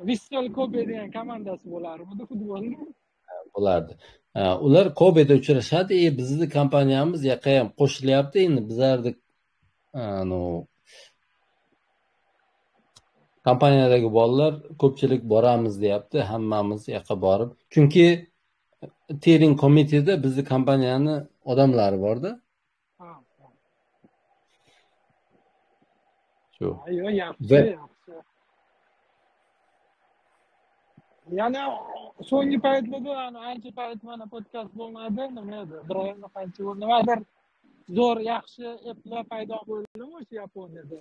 Vissel Kobe degan komandasi bo'larmidi futbolni? Bo'lardi. Ular Kobeda uchrashadi. Bizni kompaniyamiz yaqa ham qo'shilyapti. Endi bizlarni kompaniyadagi bolalar ko'pchilik boramiz deyapti, hammamiz yaqa borib. Chunki Steering Committee'da bizni kompaniyani odamlari borda. Shu. Yo'q, yaxshi, yaxshi. Yana so'nggi paytlarda, ancha payt mana podkast bo'lmadi, nima edi? Bir oymi qancha bo'ldi? Nimadir zo'r, yaxshi applar paydo bo'ldimi o'sha Yaponiyada?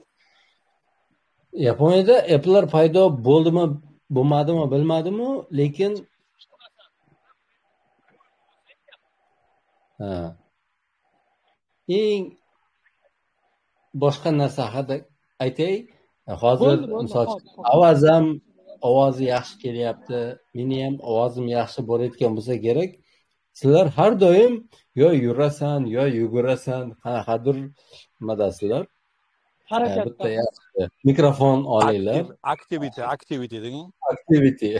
Yaponiyada applar paydo bo'ldimi, bo'lmadimi bilmadim-u, lekin eng boshqa narsa haqida aytay. Hozir misol uchun Avaz ham ovozi yaxshi kelyapti, meni ham ovozim yaxshi bo'layotgan bo'lsa kerak. Sizlar har doim yo yurasan, yo yugurasan, qanaqadir nimadasizlar. Harakatda. Bitta yaxshi mikrofon olinglar. Activity degan. Activity.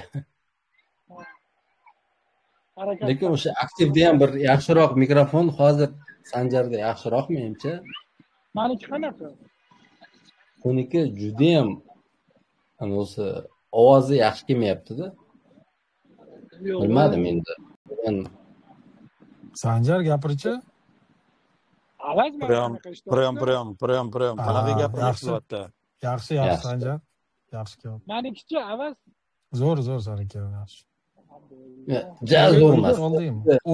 Harakat. Lekin o'sha aktivda ham bir yaxshiroq mikrofon hozir Sanjarda yaxshiroq menimcha. Meniki qanaqa? Uniki juda ham anavisi ovozi yaxshi kelmayapti-da. Bilmadim endi. Sanjar gapirchi. Avaz Prям. Qanaqa gapiryapti? Yaxshi Sanjar. Yaxshi kelyapti. Menikichi Avaz? Zo'r seniki yaxshi. Ja zo'r emas.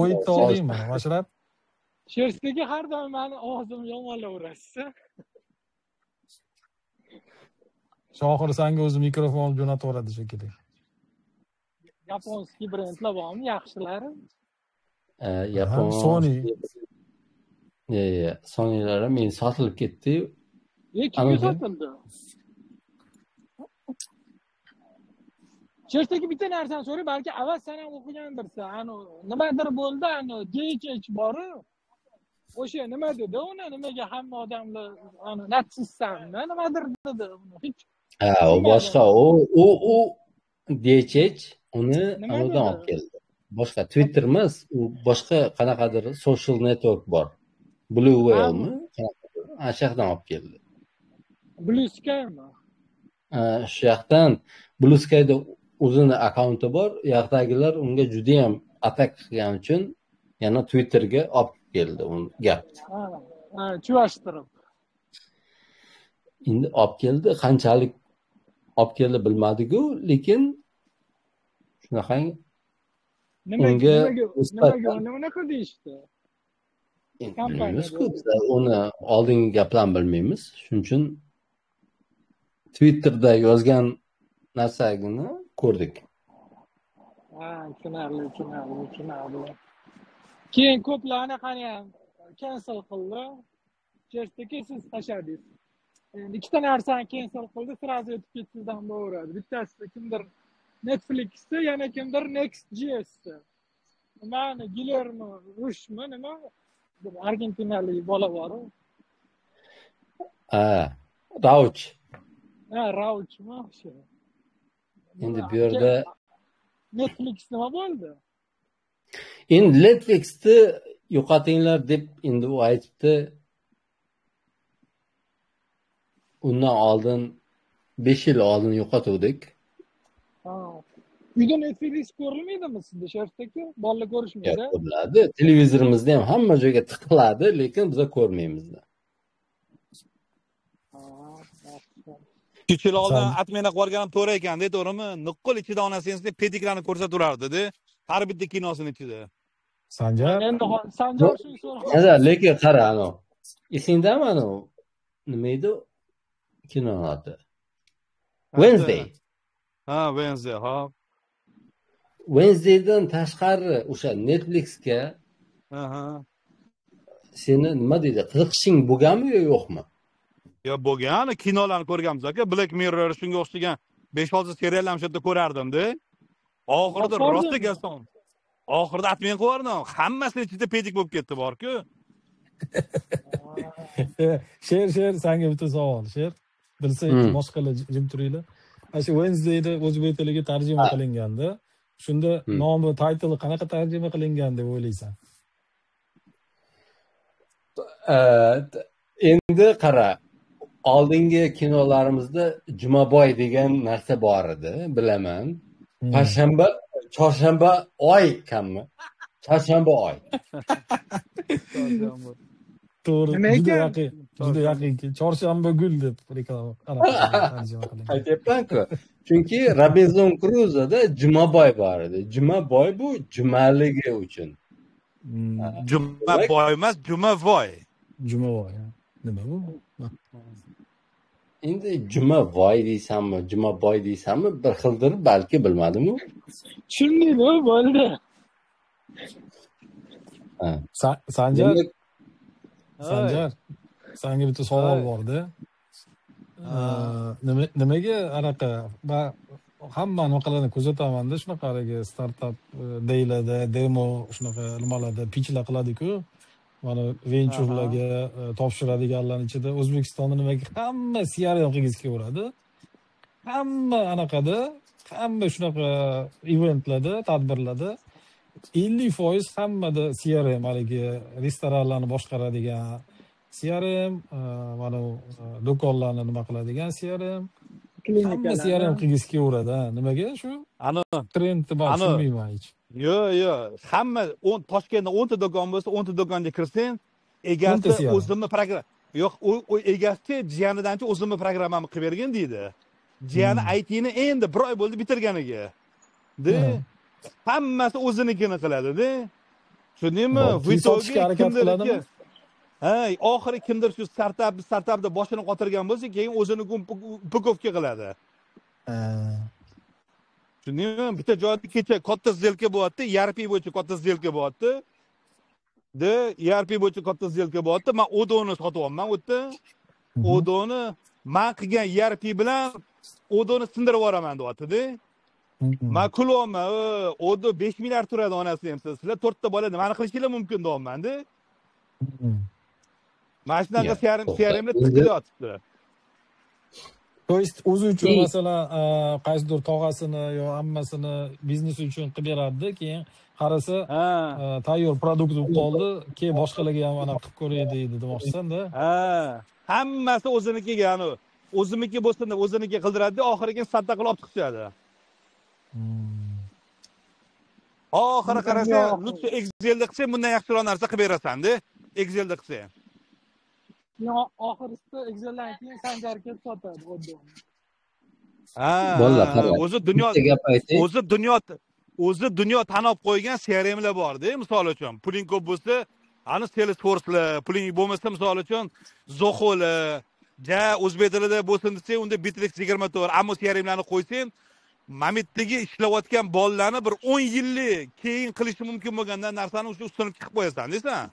O'yitda oldingmi, Mashrab? Shersdagi har doim meni ovozim yomonlaverasiz. Shohir senga o'zi mikrofon olib jo'nataveradi shekilli. Yaponskiy brendlar bormi, yaxshilari? Yapon Sony. Sonylar ham endi sotilib ketdi. Kimga sotildi? Shersdagi bitta narsani so'ray, balki Avaz sen ham o'qigandirsan. Ani nimadir bo'ldi, ani DHH bor-u. O'sha nima dedi uni, nimaga hamma odamlar ani natsistsanmi, nimadir dedi uni. Hech. Ha, u boshqa, u DHH uni anadan olib keldi. Boshqa Twitter emas, u boshqa qanaqadir social network bor. Blue Whale'mi? Ana shu yoqdan olib keldi. Blue Sky'mi? Shu yoqdan Blue Sky'da o'zini akkaunti bor. U yoqdagilar unga juda ham atak qilgani uchun yana Twitterga olib keldi uni gapni. Ha, chuvashtirib. Endi olib keldi, qanchalik olib keldi bilmadik-ku, lekin shunaqangi nimaga uni unaqa deyishdi? Bilmaymiz-ku, biz uni oldingi gaplarni bilmaymiz. Shuning uchun Twitterda yozgan narsagini ko'rdik. Ha, tushunarli. Keyin ko'plar anaqani ham cancel qildi. Shersdagi siz tashladingiz. Endi ikkita narsani cancel qildi, sразу o'tib ketsizdan bo'laveradi. Bittasi kimdir Netflix'da, yana kimdir Next.js'da. Nimani, Guillermo Rushmi, nima? Bir argentinalik bola bor-u. Ha, Rauch. Ha, Rauchmi o'sha? Endi bu yerda Netflix nima bo'ldi? Endi Netflix'ni yo'qotinglar deb endi u aytibdi. Undan oldin 5 yil oldin yo'qotuvdik. Ha. Uyda Netflix ko'rilmaydimi sizda, Sharifdagi? Bolalar ko'rishmaydi? Ko'riladi. Televizorimizda ham hamma joyga tiqiladi, lekin biz ko'rmaymiz. Ha, 3 yil oldin atmena qilib yuborganim to'g'ri ekanda, to'g'rimi? Nuqqul ichida onasini pediklarni ko'rsataverardi-da. Har bitta kinosini ichida. Sanjar? Endi Sanjar shuni so'rab. Sanjar, lekin qara, ano. Esingdami ano? Nima edi? Kinoni oti. Wednesday. Ha, Wednesday, ha. Wednesdaydan tashqari o'sha Netflixga seni nima deydi, qiziqishing bo'lganmi yo yo'qmi? Yo bo'lgan, kinolarni ko'rganmiz aka, Black Mirror shunga o'xshagan 5-6 seriallarni o'sha yerda ko'rardim-da. Oxirida rosa gason. Oxirida atmen qo'yardim. Hammasini ichida pedik bo'lib ketdi bor-ku. Sher, senga bitta savol, Sher. Bilsa boshqalar jim turinglar. Ana shu Wednesdayda o'zbek tiliga tarjima qilinganda, shunda nomi, titli qanaqa tarjima qilingan deb o'ylaysan? Endi qara, oldingi kinolarimizda Jumaboy degan narsa bor edi, bilaman. Payshanba, chorshanba oy kammi? Chorshanba oy. To'g'ri, juda yaqin, juda yaqinki. Chorshanba gul deb reklama tarjima qilingan. Aytyapman-ku. Chunki Robinson Crusoe'da Jumaboy bor edi. Jumaboy bu jumaligi uchun. Jumaboy emas, Jumavoy. Jumavoy. Nima bu? Endi Jumavoy deysanmi, Jumaboy deysanmi, bir xildir balki, bilmadim-u. Tushundingmi, bo'ldi. Sanjar, Sanjar, senga bitta savol bor-da. Nimaga anaqa, man hamma anaqalarni kuzatamanda, shunaqa haligi startup deyiladi, demo shunaqa nimalarda pitchlar qiladi-ku. Mana venchurlarga topshiradiganlarning ichida O'zbekistonda nimaga hamma CRM qilgisi kelaveradi. Hamma anaqada, hamma shunaqa eventlarda, tadbirlarda 50% hammada CRM, haligi restoranlarni boshqaradigan CRM, mana do'konlarni nima qiladigan CRM, hamma CRM qilgisi kelaveradi. Ha, nimaga shu? Ani trendni man tushunmayman hech. Yo'q, yo'q. Hamma Toshkentda 10 ta do'kon bo'lsa, 10 ta do'konga kirsang, egasi o'zimni programma, yo'q, u egasi jiyanidanchi o'zimni programmamni qilib bergin deydi. Jiyani ITni endi bir oy bo'ldi bitirganiga. De, hammasi o'zinikini qiladi-da. Tushundingmi? Sotishga harakat qiladimi? Ha, oxiri kimdir shu startapda boshini qotirgan bo'lsa, keyin o'zini upakovka qiladi. Tushundingmi? Bitta joyda kecha katta сделка bo'lyapti, ERP bo'yicha katta сделка bo'lyapti. De, ERP bo'yicha katta сделка bo'lyapti. Men Odoni sotyapman u yerda. Odoni men qilgan ERP bilan Odoni sindirib yuboraman deyapti-da. Men kulyapman, Odo 5 milliard turadi onasi ham. Sizlar 4 ta bola nimani qilishinglar mumkin deyapman-da. Mana shunaqa CRMlar tiqilyotibdi. То есть o'zi uchun masalan qaysidir tog'asini yo ammasini biznesi uchun qilib beradi, keyin qarasa tayyor produkt bo'lib qoldi, keyin boshqalarga ham ana qilib ko'ray deydi demoqchisan-da. Ha, hammasi o'zinikiga, ya'ni o'zimiki bo'lsin deb o'ziniki qildiradi, oxiri keyin sadda qilib olib chiqishadi. Oxiri qarasa, lutfi Excelda qilsang bundan yaxshiroq narsa qilib berasan-da. Excelda qilsang. Oxirisida Exceldan keyin Sanjar kelib sotadi xuddi. Ha, o'zi dunyo o'zi dunyo tanib qo'ygan CRMlar bor-da, misol uchun, puling ko'p bo'lsa, ani Salesforce'lar, puling bo'lmasa, misol uchun, Zoho'lar, ja o'zbek tilida bo'lsin desang, unda Bittrex 24, ammo CRMlarni qo'ysang, mamitdagi ishlayotgan bolalarni bir 10 yillik keyin qilishi mumkin bo'lgan narsani o'sha ustini chiqib qo'yasan, deysan.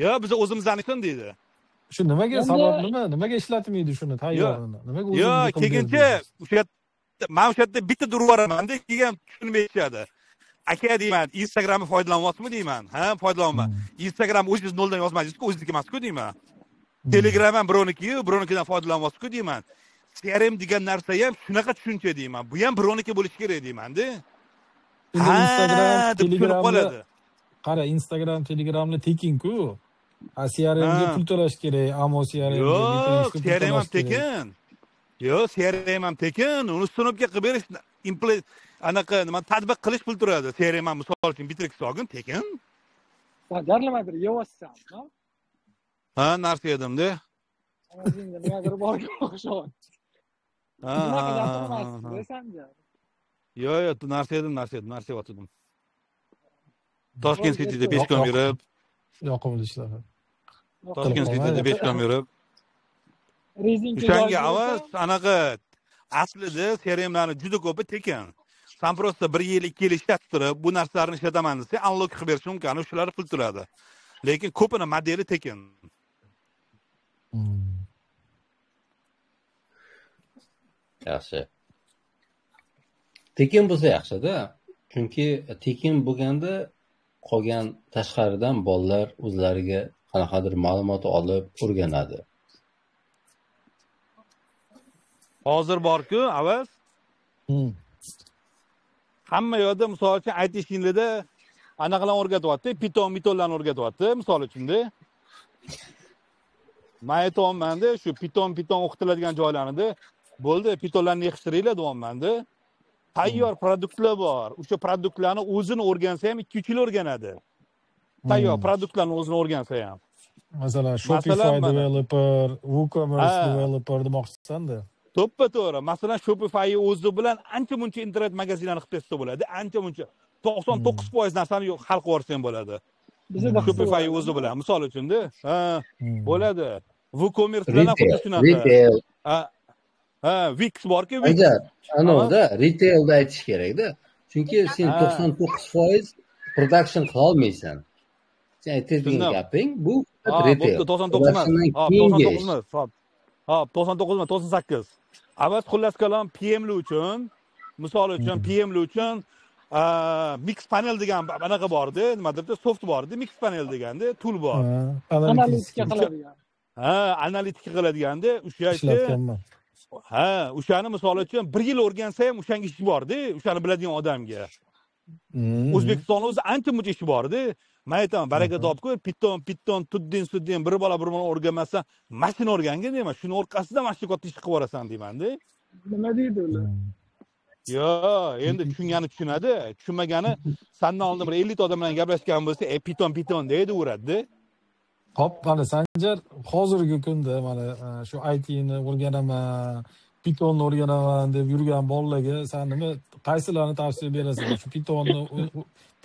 Yo, biz o'zimiznikini deydi. Shu nimaga sabab nima? Nimaga ishlatmaydi shuni tayyorini? Nimaga o'zimiz? Yo, keyincha o'sha men o'sha yerda bitta durib yuboraman-da, keyin tushunib yetishadi. Aka deyman, Instagramni foydalanyapsizmi deyman. Ha, foydalanyapman. Instagram o'zingiz noldan yozmadingiz-ku, o'zingizniki emas-ku deyman. Telegram ham birovniki-yu, birovnikidan foydalanyapsiz-ku deyman. CRM degan narsa ham shunaqa tushuncha deyman. Bu ham birovniki bo'lishi kerak deyman-da. Instagram, Telegramni qara, Instagram, Telegramni tekin-ku. A CRMga pul to'lash kerak, ammo CRMga yo'q, CRM ham tekin. Yo'q, CRM ham tekin. Uni ustiga qilib berish, anaqa nima tatbiq qilish pul turadi. CRM ham misol uchun Bittrex olgin tekin. Sanjar nimadir yeyapsan, ha? Narsa yedim-da. O'zingda nimadir borga o'xshayapti. Ha, bunaqa gapirmasdi, Sanjar. Yo'q, yo'q, narsa yedim, narsa yeyotdim. Toshkent City'da 5 kun yurib, yoqimli ishlar. Toshkent City'da 5 kun yurib. O'shanga avval anaqa aslida CRMlarni juda ko'pi tekin. San prosta 1 yil, 2 yil ishlatib turib, bu narsalarni ishlataman desa, unlock qilib berish mumkin, ana shular pul turadi. Lekin ko'pini modeli tekin. Yaxshi. Tekin bo'lsa yaxshi-da. Chunki tekin bo'lganda qolgan tashqaridan bolalar o'zlariga qanaqadir ma'lumot olib o'rganadi. Hozir bor-ku, Avaz. Hamma yoqda misol uchun IT ishinglarda anaqalarni o'rgatyapti, Python, mitonlarni o'rgatyapti, misol uchun-da. Men aytyapman-da, shu Python o'qitiladigan joylarida bo'ldi, Pythonlarni yig'ishtiringlar deyapman-da. Tayyor produktlar bor. O'sha produktlarni o'zini o'rgansa ham 2-3 yil o'rganadi. Tayyor produktlarni o'zini o'rgansa ham. Masalan, Shopify developer, WooCommerce developer demoqchisan-da. To'ppa-to'g'ri. Masalan, Shopify o'zi bilan ancha-muncha internet magazinlarni qilib bersa bo'ladi. Ancha-muncha 99% narsani hal qilib yuborsa ham bo'ladi. Bizda Shopify o'zi bilan, misol uchun-da, ha, bo'ladi. WooCommerce bilan ham xuddi shunaqa. Retail. Ha, Wix bor-ku, Wix. Anavda retailda aytish kerak-da. Chunki sen 99% production qila olmaysan. Sen aytayotgan gaping bu retail. 99 emas. Hop, 99 emas. Hop. Hop, 99 emas, 98. Avaz xullas kalom PM'li uchun, misol uchun PM'li uchun Mixpanel degan anaqa bordi, nimadir soft bordi, Mixpanel deganda tool bor. Analitika qiladigan. Ha, analitika qiladiganda o'sha ishlatganman. Ha, o'shani misol uchun 1 yil o'rgansa ham o'shanga ish bordi, o'shani biladigan odamga. O'zbekistonda o'zi ancha-muncha ish bordi. Men aytaman, baraka topib, Python, tuddin, suddin bir bola bir bola o'rganmasdan mashina o'rgangin deyman. Shuni orqasidan mana shu katta ish qilib yuborasan deyman-da. Nima deydi ular? Yo'q, endi tushungani tushunadi, tushunmagani sandan oldin bir 50 ta odam bilan gaplashgan bo'lsa, Python deydi uradi. Hop, mana Sanjar hozirgi kunda mana shu IT ni o'rganaman, Pythonni o'rganaman deb yurgan bolalarga sen nima qaysilarini tavsiya berasan? Shu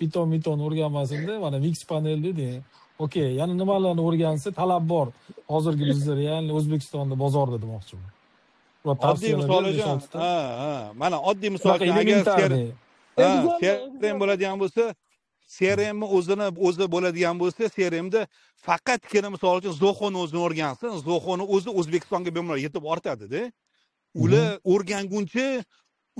Python o'rganmasin-da, mana Mixpanel deding. Okey, yana nimalarni o'rgansa talab bor. Hozirgi bizda ya'ni O'zbekistonda bozorda demoqchiman. Oddiy misol uchun, ha, mana oddiy misol uchun agar CRM bo'ladigan bo'lsa, CRM o'zini o'zi bo'ladigan bo'lsa, CRMda faqatgina misol uchun Zoho'ni o'zini o'rgansin, Zoho'ni o'zi O'zbekistonga bemalol yetib ortadi-da. Ular o'rganguncha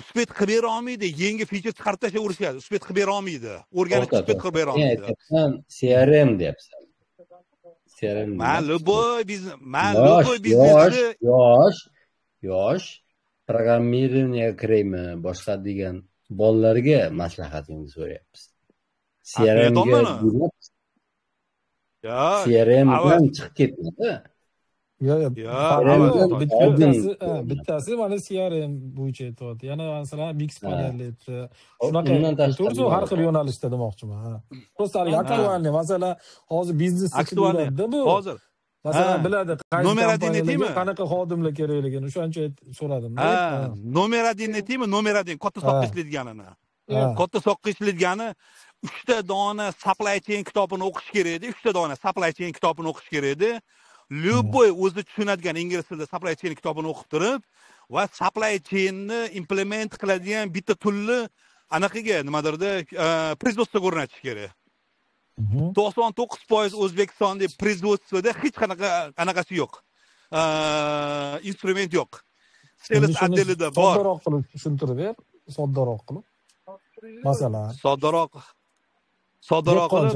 uspet qilib bera olmaydi, yangi feature chiqarib tashlayverishadi, uspet qilib bera olmaydi. O'rganib uspet qilib bera olmaydi. Sen CRM deyapsan. CRM. Man любой biznes, man любой biznesni yosh programmirованиеga kiraymi, boshqa degan bolalarga maslahatingni so'rayapmiz. CRMga CRMdan chiqib ketmadi. Yo'q, bittasi mana CRM bo'yicha aytyapti. Yana masalan Mixpanel aytdi. Shunaqa to'g'risi har xil yo'nalishda demoqchiman. Ha. Просто haligi актуальный, masalan, hozir biznes ichida bu. Hozir masalan biladi qaysi kompaniyalarga qanaqa xodimlar kerakligini, o'shaning uchun so'radim. Ha, номер 1 aytaymi? Номер 1 katta soqqa ishlaydiganini. Katta soqqa ishlaydigani 3 ta dona supply chain kitobini o'qish kerak edi. 3 ta dona supply chain kitobini o'qish kerak edi. Любой o'zi tushunadigan ingliz tilida supply chain kitobini o'qib turib va supply chainni implement qiladigan bitta toolni anaqaga nimadirda производство ga o'rnatish kerak. 99% O'zbekistonda производство da hech qanaqa anaqasi yo'q. Instrument yo'q. Sales отдел ida bor. Soddaroq qilib tushuntirib ber, soddaroq qilib. Masalan, soddaroq qilib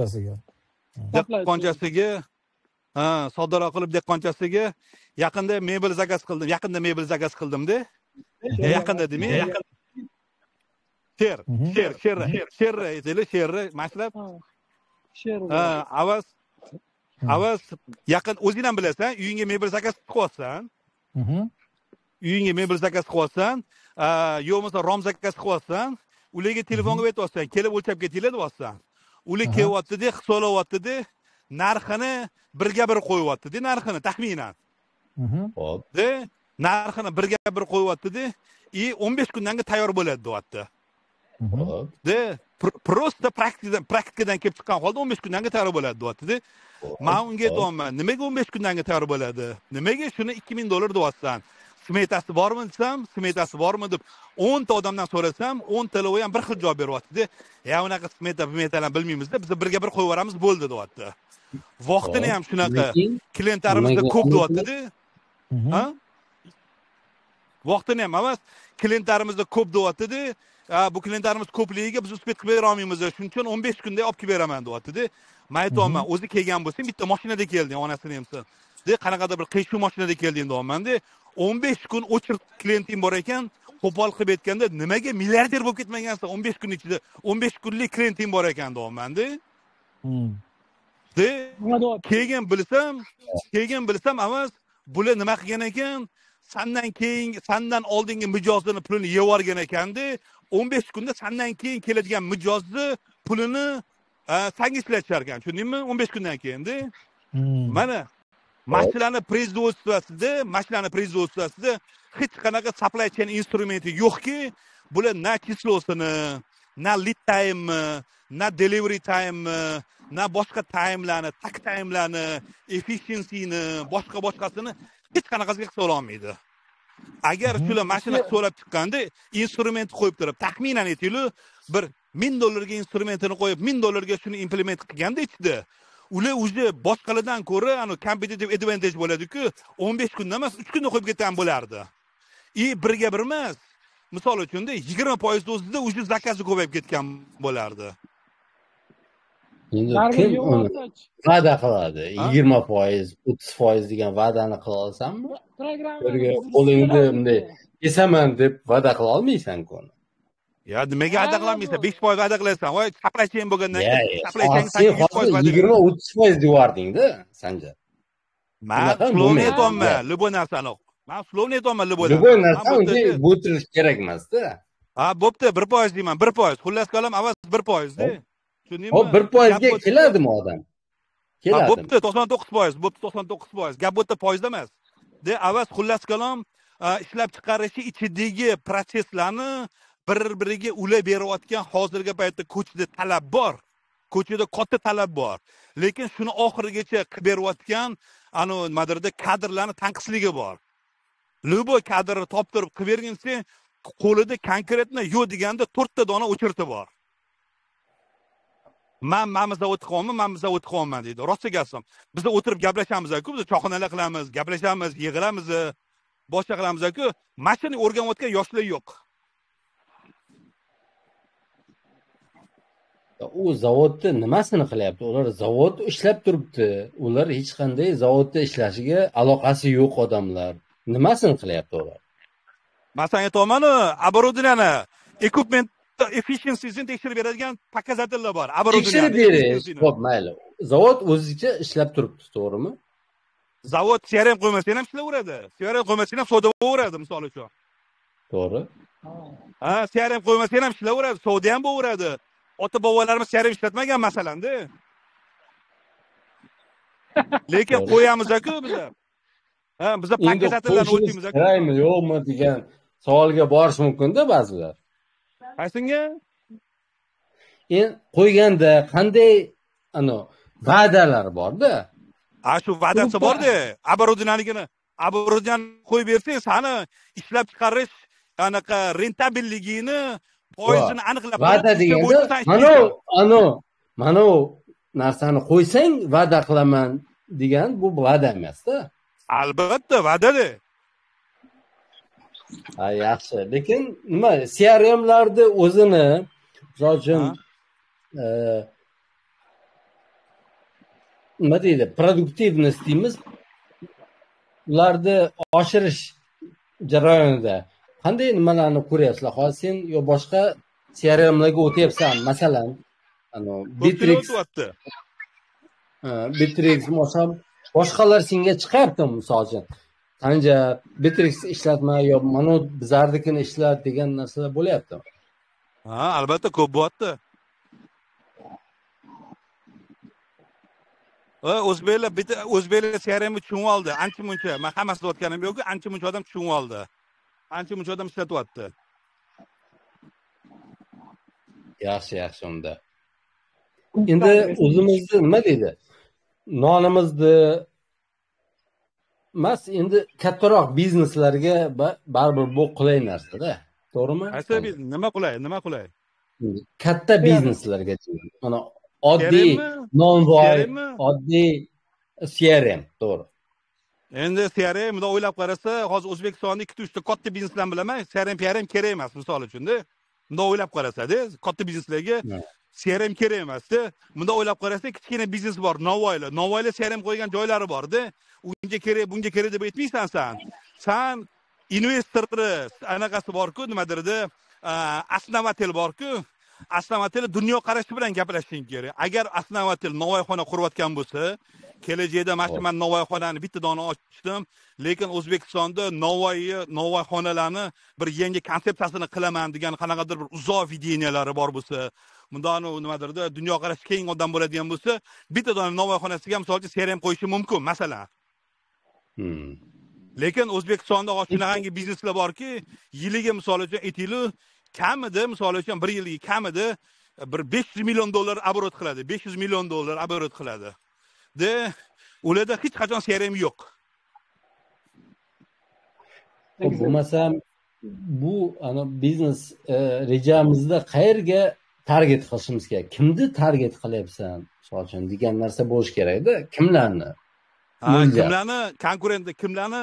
dehqonchasiga. Ha, soddaroq qilib dehqonchasiga yaqinda mebel zakaz qildim. Yaqinda mebel zakaz qildim-da. Yaqinda demay, yaqin. Sher aytaylik, sherni mashlab. Ha, avaz yaqin o'zing ham bilasan, uyingga mebel zakaz qilyapsan. Uyingga mebel zakaz qilyapsan, yo bo'lmasa rom zakaz qilyapsan, ularga telefon qilib aytyapsan, kelib o'lchab ketinglar deyapsan. Ular kelyapti-da, hisoblayapti-da, narxini birga bir qo'yyapti-da, narxini taxminan. Hop. De, narxini birga bir qo'yyapti-da, и 15 kundan keyin tayyor bo'ladi deyapti. Hop. De, просто praktikadan kelib chiqqan holda 15 kundan keyin tayyor bo'ladi deyapti-da. Men unga aytyapman, nimaga 15 kundan keyin tayyor bo'ladi? Nimaga shuni $2000 deyapsan? Smetasi bormi desam, smetasi bormi deb 10 ta odamdan so'rasam, 10 talovi ham bir xil javob beryapti-da. Ya unaqa smeta, smetalarni bilmaymiz-da, biz birga bir qo'yib yuboramiz, bo'ldi deyapti. Vaqtini ham shunaqa klientlarimizda ko'p deyapti-da. Ha? Vaqtini ham emas, klientlarimizda ko'p deyapti-da. Bu klientlarimiz ko'pligiga biz uspet qilib bera olmaymiz. Shuning uchun 15 kunda olib kelib beraman deyapti-da. Men aytyapman, o'zi kelgan bo'lsang, bitta mashinada kelding, onasini emsin. De, qanaqadir bir qiyshuv mashinada kelding deyapman-da. 15 kun o'chir klienting bor ekan, qo'pol qilib aytganda, nimaga milliarder bo'lib ketmagansan 15 kun ichida? 15 kunlik klienting bor ekan deyapman-da. De, keyin bilsam avaz bular nima qilgan ekan? Sandan keyin, sandan oldingi mijozini pulini yeb yuborgan ekanda, 15 kunda sandan keyin keladigan mijozni pulini sanga ishlatishar ekan, tushundingmi? 15 kundan keyin-da. Mana mashinani производствосida hech qanaqa supply chain instrumenti yo'qki, bular na число sini, na lead time'ni, na delivery time'ni, na boshqa time'larni, takt time'larni, efficiency'ni, boshqa-boshqasini hech qanaqasiga hisobla olmaydi. Agar shular mashina hisoblab chiqqanda instrument qo'yib turib, taxminan aytaylik, bir $1000 ga instrumentini qo'yib, $1000 ga shuni implement qilganda ichida, Ular уже boshqalardan ko'ra anu competitive advantage bo'ladi-ku, 15 kunda emas, 3 kunda qo'yib ketgan bo'lardi. И birga bir emas. Misol uchun-da 20% o'zida уже zakazi ko'payib ketgan bo'lardi. Endi kim uni va'da qiladi? 20%, 30% degan va'dani qila olsanmi? Qo'lingni bunday kesaman deb va'da qila olmaysan-ku uni. Ya nimaga va'da qilolmaysan? 5% va'da qilasan. Voy, supply chain bo'lgandan keyin supply chain sen 20-30% devording-da, Sanjar. Men slovni aytyapman, любой narsani. Men slovni aytyapman, любой narsani. Любой narsa unga bo'tirish kerak emas-da. Ha, bo'pti, 1% deyman, 1%. Xullas kalom avaz 1%-da. Tushundingmi? Hop, 1%ga keladimi odam? Keladi. Bo'pti, 99%, bo'pti 99%. Gap bu yerda foizda emas. De avaz xullas kalom ishlab chiqarishi ichidagi proseslarni bir-biriga ulab berayotgan hozirgi paytda ko'chada talab bor. Ko'chada katta talab bor. Lekin shuni oxirigacha qilib berayotgan anu nimadirda kadrlarni tanqisligi bor. Любой kadrni toptirib qilib bergin sen, qo'lida konkretно yo'q deganda 4 ta dona o'chirti bor. Men mana zavod qilyapman, men zavod qilyapman deydi. Rost gapim. Biz o'tirib gaplashamiz-ku, biz choyxonalar qilamiz, gaplashamiz, yig'ilamiz, boshqa qilamiz-ku. Mashina o'rganayotgan yoshlar yo'q. U zavodda nimasini qilyapti? Ular zavod ishlab turibdi. Ular hech qanday zavodda ishlashiga aloqasi yo'q odamlar. Nimasini qilyapti ular? Masalan, aytaman-ku, оборудование, equipment efficiency'sini tekshirib beradigan показательlar bor. Tekshirib berish. Xo'p, mayli. Zavod o'zicha ishlab turibdi, to'g'rimi? Zavod CRM qo'ymasang ham ishlayveradi. CRM qo'ymasang ham savdo bo'laveradi, misol uchun. To'g'ri. Ha, CRM qo'ymasang ham ishlayveradi, savdo ham bo'laveradi. Ota-bobolarimiz CRM ishlatmagan masalan-da. Lekin qo'yamiz-ku biz. Ha, biz показательlarni o'taymiz-ku. Kerakmi, yo'qmi degan savolga borish mumkin-da ba'zilar. Qaysinga? Endi qo'yganda qanday ano va'dalar bor-da? Ha, shu va'dasi bor-da. Оборудованиеni, оборудование qo'yib bersang, sani ishlab chiqarish anaqa rentabelligini foizini aniqlab va'da deganda mana u narsani qo'ysang va'da qilaman degan bu va'da emas-da. Albatta, va'da-da. Ha, yaxshi. Lekin nima CRMlarni o'zini, misol uchun, nima deydi, produktivnost deymiz, ularni oshirish jarayonida qanday nimalarni ko'ryapsizlar? Hozir sen yo boshqa CRMlarga o'tyapsan, masalan, ano Bittrex, Bittrex, boshqalar senga chiqyapti, misol uchun. Sanjar, Bittrex ishlatma yo mana bizlardikini ishlat degan narsalar bo'lyapti. Ha, albatta ko'p bo'lyapti. Va o'zbeklar bitta o'zbeklar CRMni tushunib oldi, ancha-muncha. Men hammasini aytganim yo'q, ancha-muncha odam tushunib oldi. Ancha-muncha odam ishlatyapti. Yaxshi, yaxshi unda. Endi o'zimizni nima deydi? Nonimizni mas endi kattaroq bizneslarga baribir bu qulay narsa-da, to'g'rimi? Qaysi biznes? Nima qulay? Nima qulay? Katta bizneslarga, mana oddiy nonvoy, oddiy CRM, to'g'ri. Endi CRM bunday o'ylab qarasa, hozir O'zbekistonda 2-3 ta katta bizneslar bilaman, CRM, PRM kerak emas, misol uchun-da. Bunday o'ylab qarasa-da, katta bizneslarga CRM kerak emas-da. Bunday o'ylab qarasa, kichkina biznes bor, novvoylar. Novvoylar CRM qo'ygan joylari bor-da. Unga kerak, bunga kerak deb aytmaysan san. San investorni anaqasi bor-ku, nimadirda, основатель bor-ku. Основатель dunyo qarashi bilan gaplashishing kerak. Agar основатель novvoyxona qurayotgan bo'lsa, kelajakda mana shu men novvoyxonani bitta dona ochdim, lekin O'zbekistonda novvoyxonalarni bir yangi konsepsiyasini qilaman degan qanaqadir bir uzoq videniялari bor bo'lsa, bundan nimadirda dunyo qarashi keng odam bo'ladigan bo'lsa, bitta dona novvoyxonasiga misol uchun CRM qo'yishi mumkin, masalan. Lekin O'zbekistonda hozir shunaqangi bizneslar borki, yiliga misol uchun aytaylik, kamida misol uchun bir yilga kamida bir $500 million оборот qiladi, $500 million оборот qiladi. De ularda hech qachon CRM yo'q. Bo'lmasam bu ana biznes rejamizda qayerga Target qilishimiz kerak. Kimni target qilyapsan, misol uchun degan narsa bo'lishi kerakda. Kimlarni? Kimlarni konkurenti, kimlarni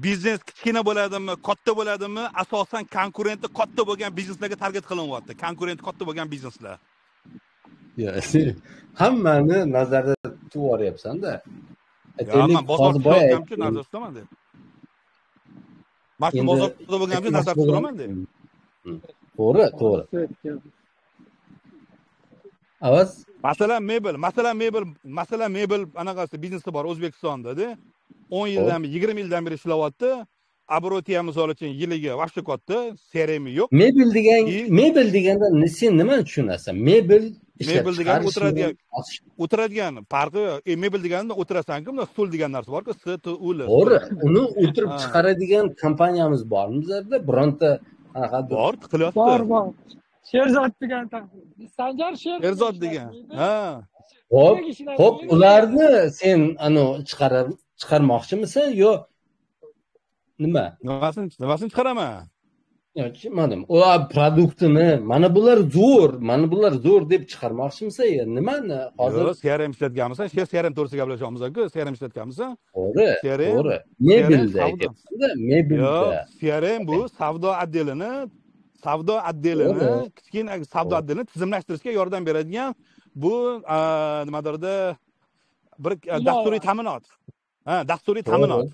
biznes kichkina bo'ladimi, katta bo'ladimi, asosan konkurenti katta bo'lgan bizneslarga target qilinyapti. Konkurenti katta bo'lgan bizneslar. Hammani nazarda tutib yuboryapsan-da. Aytaylik, bozor tutayotganimcha nazarda tutaman deb. Mana shu bozorda bo'lganimcha nazarda tutaman deb. To'g'ri, to'g'ri. Avaz? Masalan, mebel anaqasi biznesi bor O'zbekistonda-da. 10 yildan, 20 yildan beri ishlayapti. Obroti ham misol uchun yiliga vaqti katta, CRM yo'q. Mebel degan, mebel deganda sen nimani tushunasan? Mebel mebel degan o'tiradigan farqi, mebel deganda o'tirasan-ku, bunda stul degan narsa bor-ku, S T U L. To'g'ri, uni o'tirib chiqaradigan kompaniyamiz bormi bizlarda? Bironta anaqa bor, tiqilyapti. Bor, bor. Sherzod degan Sanjar Sherzod degan. Ha. Xo'p, xo'p, ularni sen ano chiqarmoqchimisan yo nima? Nimasini chiqaraman? Yo'q, tushunmadim. Ular produktini, mana bular zo'r, mana bular zo'r deb chiqarmoqchimisan yo nimani? Hozir CRM ishlatganmisan? CRM to'g'risida gaplashyapmiz-ku, CRM ishlatganmisan? To'g'ri, to'g'ri. Mebelda aytyapsan-da, mebelda. Yo'q, CRM bu savdo отделini, kichkina savdo отделini tizimlashtirishga yordam beradigan bu nimadirda bir dasturiy ta'minot. Ha, dasturiy ta'minot.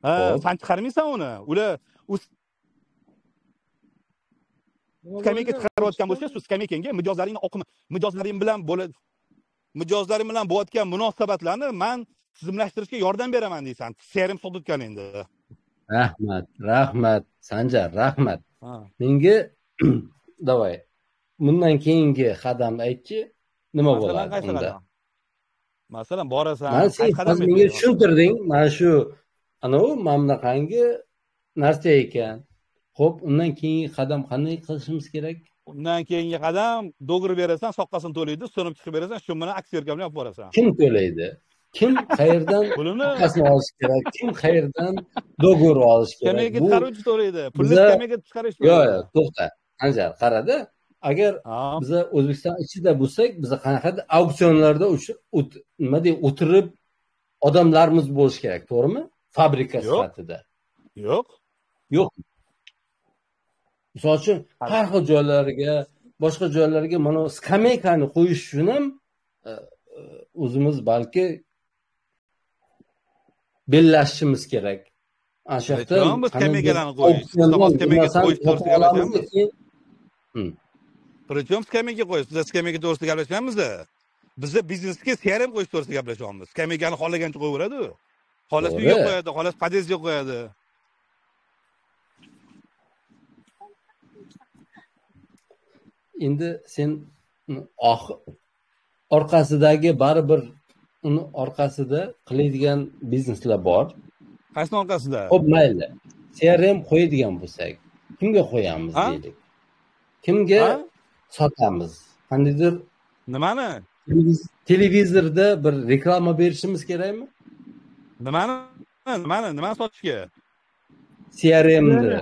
Ha, sen chiqarmaysan uni. Ular u skameyka chiqarayotgan bo'lsa, shu skameykanga mijozlaringni oqimi, mijozlaring bilan bo'ladi, mijozlaring bilan bo'layotgan munosabatlarni men tizimlashtirishga yordam beraman deysan. CRM sotayotgan endi. Rahmat, rahmat Sanjar, rahmat. Menga davay. Bundan keyingi qadamni aytchi, nima bo'ladi unda? Masalan, borasan, qaysi qadam menga tushuntirding, mana shu anavi mana bunaqangi narsa ekan. Xo'p, undan keyingi qadam qanday qilishimiz kerak? Undan keyingi qadam do'g'ri berasan, soqqasini to'laydi, so'nib chiqib berasan, shu bilan aksiya bilan olib borasan. Kim to'laydi? Kim qayerdan soqqasini olish kerak? Kim qayerdan do'g'ri olish kerak? Skameyka chiqaruvchi to'laydi. Pulni skameyka chiqarish to'laydi. Yo'q, yo'q, to'xta. Sanjar, qarada, agar biz O'zbekiston ichida bo'lsak, biz qanaqadir auksionlarda nima dey, o'tirib odamlarimiz bo'lishi kerak, to'g'rimi? Fabrika sifatida. Yo'q. Yo'q. Misol uchun, har xil joylarga, boshqa joylarga mana skameykani qo'yish uchun ham o'zimiz balki bellashishimiz kerak. Ana shu yerda biz skameykalarni qo'yish, skameyka qo'yish to'g'risida gaplashamiz. Причем skameyka qo'yish, biz skameyka to'g'risida gaplashamiz. Biz biznesga CRM qo'yish to'g'risida gaplashyapmiz. Skameykani xohlagancha qo'yaveradi-ku. Xohlasa uyga qo'yadi, xohlasa podyezdga qo'yadi. Endi sen orqasidagi baribir uni orqasida qiladigan bizneslar bor. Qaysini orqasida? Xo'p, mayli. CRM qo'yadigan bo'lsak, kimga qo'yamiz deylik? Kimga sotamiz? Qandaydir nimani? Televizorda bir reklama berishimiz kerakmi? Nimani? Nimani sotishga? CRMni.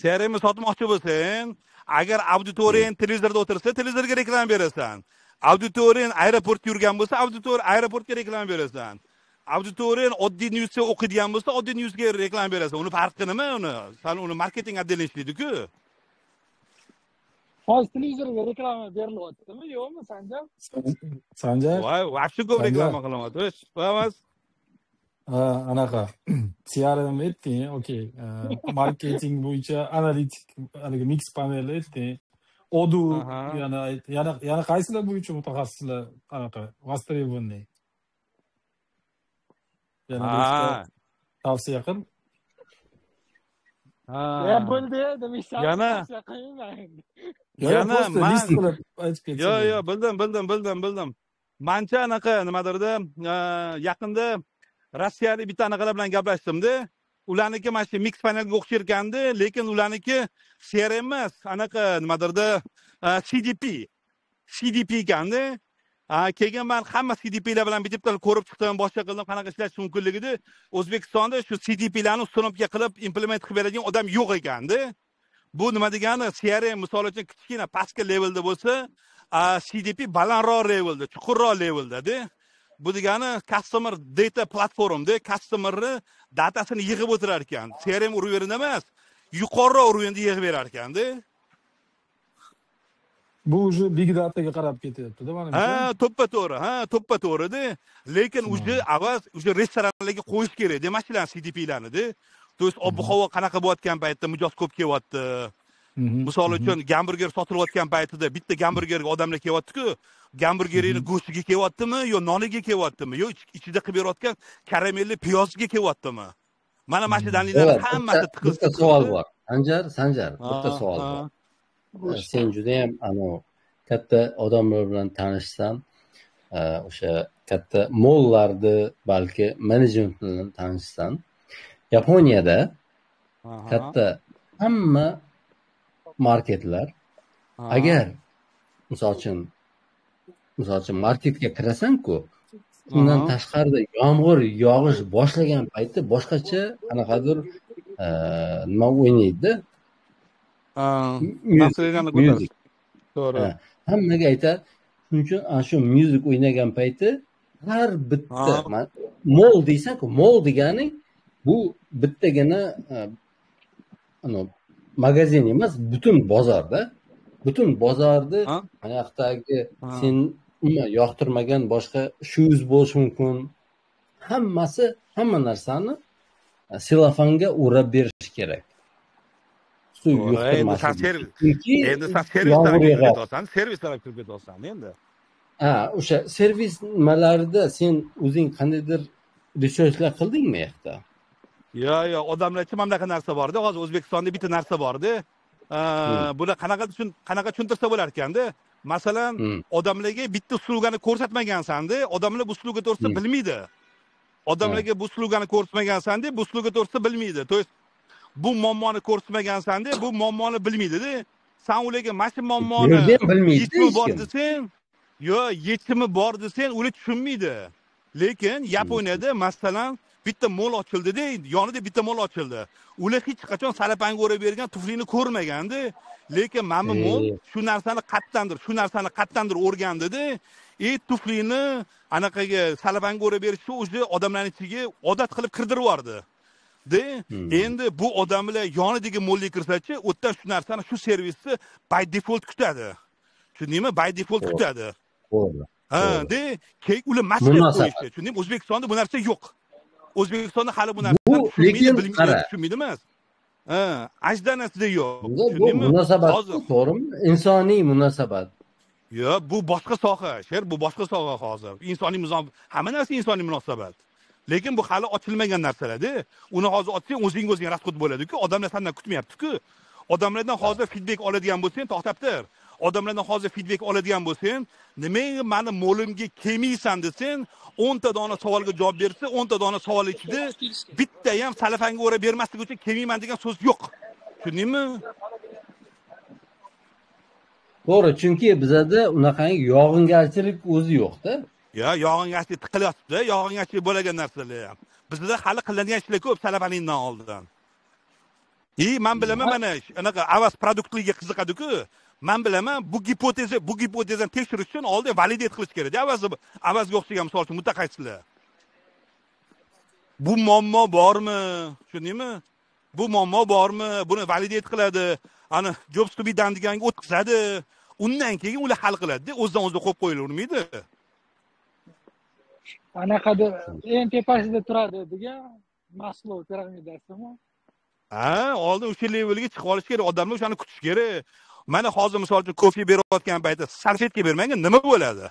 CRMni sotmoqchi bo'lsang, agar auditoriyang televizorda o'tirsa, televizorga reklama berasan. Auditoriyang aeroportda yurgan bo'lsa, auditoriya aeroportga reklama berasan. Auditoriyang oddiy newsga o'qiydigan bo'lsa, oddiy newsga reklama berasan. Uni farqi nima uni? San uni marketing отделini ishlaydi-ku. Hozir televizorga reklama berilyaptimi, yo'qmi Sanjar? Sanjar? Voy, vaqti ko'p reklama qilyapti. Emas. Anaqa CRM aytding, okey. Marketing bo'yicha analitik, haligi mix panel aytding. Odoo yana yana qaysilar bo'yicha mutaxassislar anaqa востребованный? Yana tavsiya qil. Ha. Ya bo'ldi, demaksan. Yana tavsiya qilmayman. Yana list qilib aytib ketsin. Yo'q, yo'q, bildim. Mancha anaqa nimadirda yaqinda Rossiyalik bitta anaqalar bilan gaplashdim-da. Ularniki mana shu mix panelga o'xshar ekanda, lekin ularniki CRM emas, anaqa nimadirda CDP ekanda. Keyin men hamma CDPlar bilan bitta ko'rib chiqdim, boshqa qildim, qanaqa ishlash mumkinligini. O'zbekistonda shu CDPlarni uстановка qilib, implement qilib beradigan odam yo'q ekanda. Bu nima degani? CRM misol uchun kichkina pastki levelda bo'lsa, CDP balandroq levelda, chuqurroq levelda-da. Bu degani customer data platformda customerni datasini yig'ib o'tirar ekan. CRM уровень emas, yuqoriroq уровень da yig'ib berar ekanda. Bu уже big dataga qarab ketyapti-da manimcha. Ha, to'ppa to'g'ri, ha, to'ppa to'g'rida. Lekin уже avaz уже restoranlarga qo'yish kerak, demak, shularni CDPlarni-da. То есть ob-havo qanaqa bo'layotgan paytda mijoz ko'p kelyapti. Misol uchun gamburger sotilayotgan paytida bitta gamburgerga odamlar kelyapti-ku, gamburgerini go'shtiga kelyaptimi yo noniga kelyaptimi, yo ichida qilib berayotgan karamelli piyozga kelyaptimi? Mana shu dalillarning hammasi tiqildi. Bitta savol bor. Sanjar, bitta savol bor. Sen juda ham katta odamlar bilan tanishsan, o'sha katta mollarni balki menejment bilan tanishsan. Yaponiyada katta hamma marketlar agar misol uchun marketga kirasan-ku, undan tashqarida yomg'ir yog'ish boshlagan paytda boshqacha qanaqadir nima o'ynaydi-da. Music. To'g'ri. Hammaga aytadi, shuning uchun ana shu music o'ynagan payti har bitta mol deysan-ku, mol deganing bu bittagina magazin emas, butun bozorda. Butun bozorda anayoqdagi sen umuman yoqtirmagan boshqa shoes bo'lishi mumkin. Hammasi, hamma narsani selofanga o'rab berish kerak. Suv yuqtirmasin. Endi sen servis tarafga kirib ketasan, servis tarafga kirib ketasan endi. Ha, o'sha servis nimalarida sen o'zing qandaydir researchlar qildingmi yoqda? Yo'q, odamlarcha mana bunaqa narsa bor-da. Hozir O'zbekistonda bitta narsa bor-da. Buni qanaqa tushuntirsa bo'lar ekanda? Masalan, odamlarga bitta uslugani ko'rsatmagansan-da, odamlar bu usluga to'g'risida bilmaydi. Odamlarga bu uslugani ko'rsatmagansan-da, bu usluga to'g'risida bilmaydi. To есть bu muammoni ko'rsatmagansan-da, bu muammoni bilmaydi-da. Sen ularga mana shu muammoni yechimi bor desang, yo'q, yechimi bor desang, ular tushunmaydi. Lekin Yaponiyada masalan bitta mol ochildi-da, yonida bitta mol ochildi. Ular hech qachon salapanga o'rab bergan tuflini ko'rmagandi, lekin mana bu mol shu narsani qattandir, o'rgandi-da. Tuflini anaqaga salapanga o'rab berishni o'zi odamlarning ichiga odat qilib kirdirib yubordi. De, endi bu odamlar yonidagi molga kirsa-chi, u yerdan shu narsani, shu servisni by default kutadi. Tushundingmi? By default kutadi. To'g'ri. Ha, de, keyin ular maslahat qo'yishdi. Tushundingmi? O'zbekistonda bu narsa yo'q. O'zbekistonda hali bu narsa tushunmaydi emas. Ha, ajdanasida yo'q. Bu munosabat, to'g'rimi? Insoniy munosabat. Yo'q, bu boshqa soha, Sher, bu boshqa soha hozir. Insoniy hamma narsa insoniy munosabat. Lekin bu hali ochilmagan narsalar-da. Uni hozir ochsang o'zing o'zing rasxod bo'ladi-ku, odamlar sendan kutmayapti-ku. Odamlardan hozir feedback oladigan bo'lsang, to'xtab tur. Odamlardan hozir feedback oladigan bo'lsang, nimaga meni molimga kelmaysan desang, 10 ta dona savolga javob bersa, 10 ta dona savol ichida bitta ham salafanga o'rab bermaslik uchun kelmayman degan so'z yo'q. Tushundingmi? To'g'ri, chunki bizada unaqangi yog'ingarchilik o'zi yo'q-da. Ya, yog'ingarchilik tiqilyapti-da, yog'ingarchilik bo'lgan narsalar ham. Bizda hali qilinadigan ishlar ko'p salafaningdan oldin. Men bilaman, mana anaqa avaz produktligiga qiziqadi-ku. Men bilaman, bu gipotezani tekshirish uchun oldin validate qilish kerak. Avazga o'xshagan misol uchun mutaxassislar. Bu muammo bormi? Tushundingmi? Bu muammo bormi? Buni validate qiladi. Ana jobs to be done deganga o'tkazadi. Undan keyin ular hal qiladi-da, o'zidan o'zi qo'yib qo'yilavermaydi. Anaqada eng tepasida turadi degan Maslow piramidasimi? Ha, oldin o'sha levelga chiqib olish kerak, odamlar o'shani kutish kerak. Mana hozir misol uchun kofe berayotgan paytda salfetka bermagin, nima bo'ladi?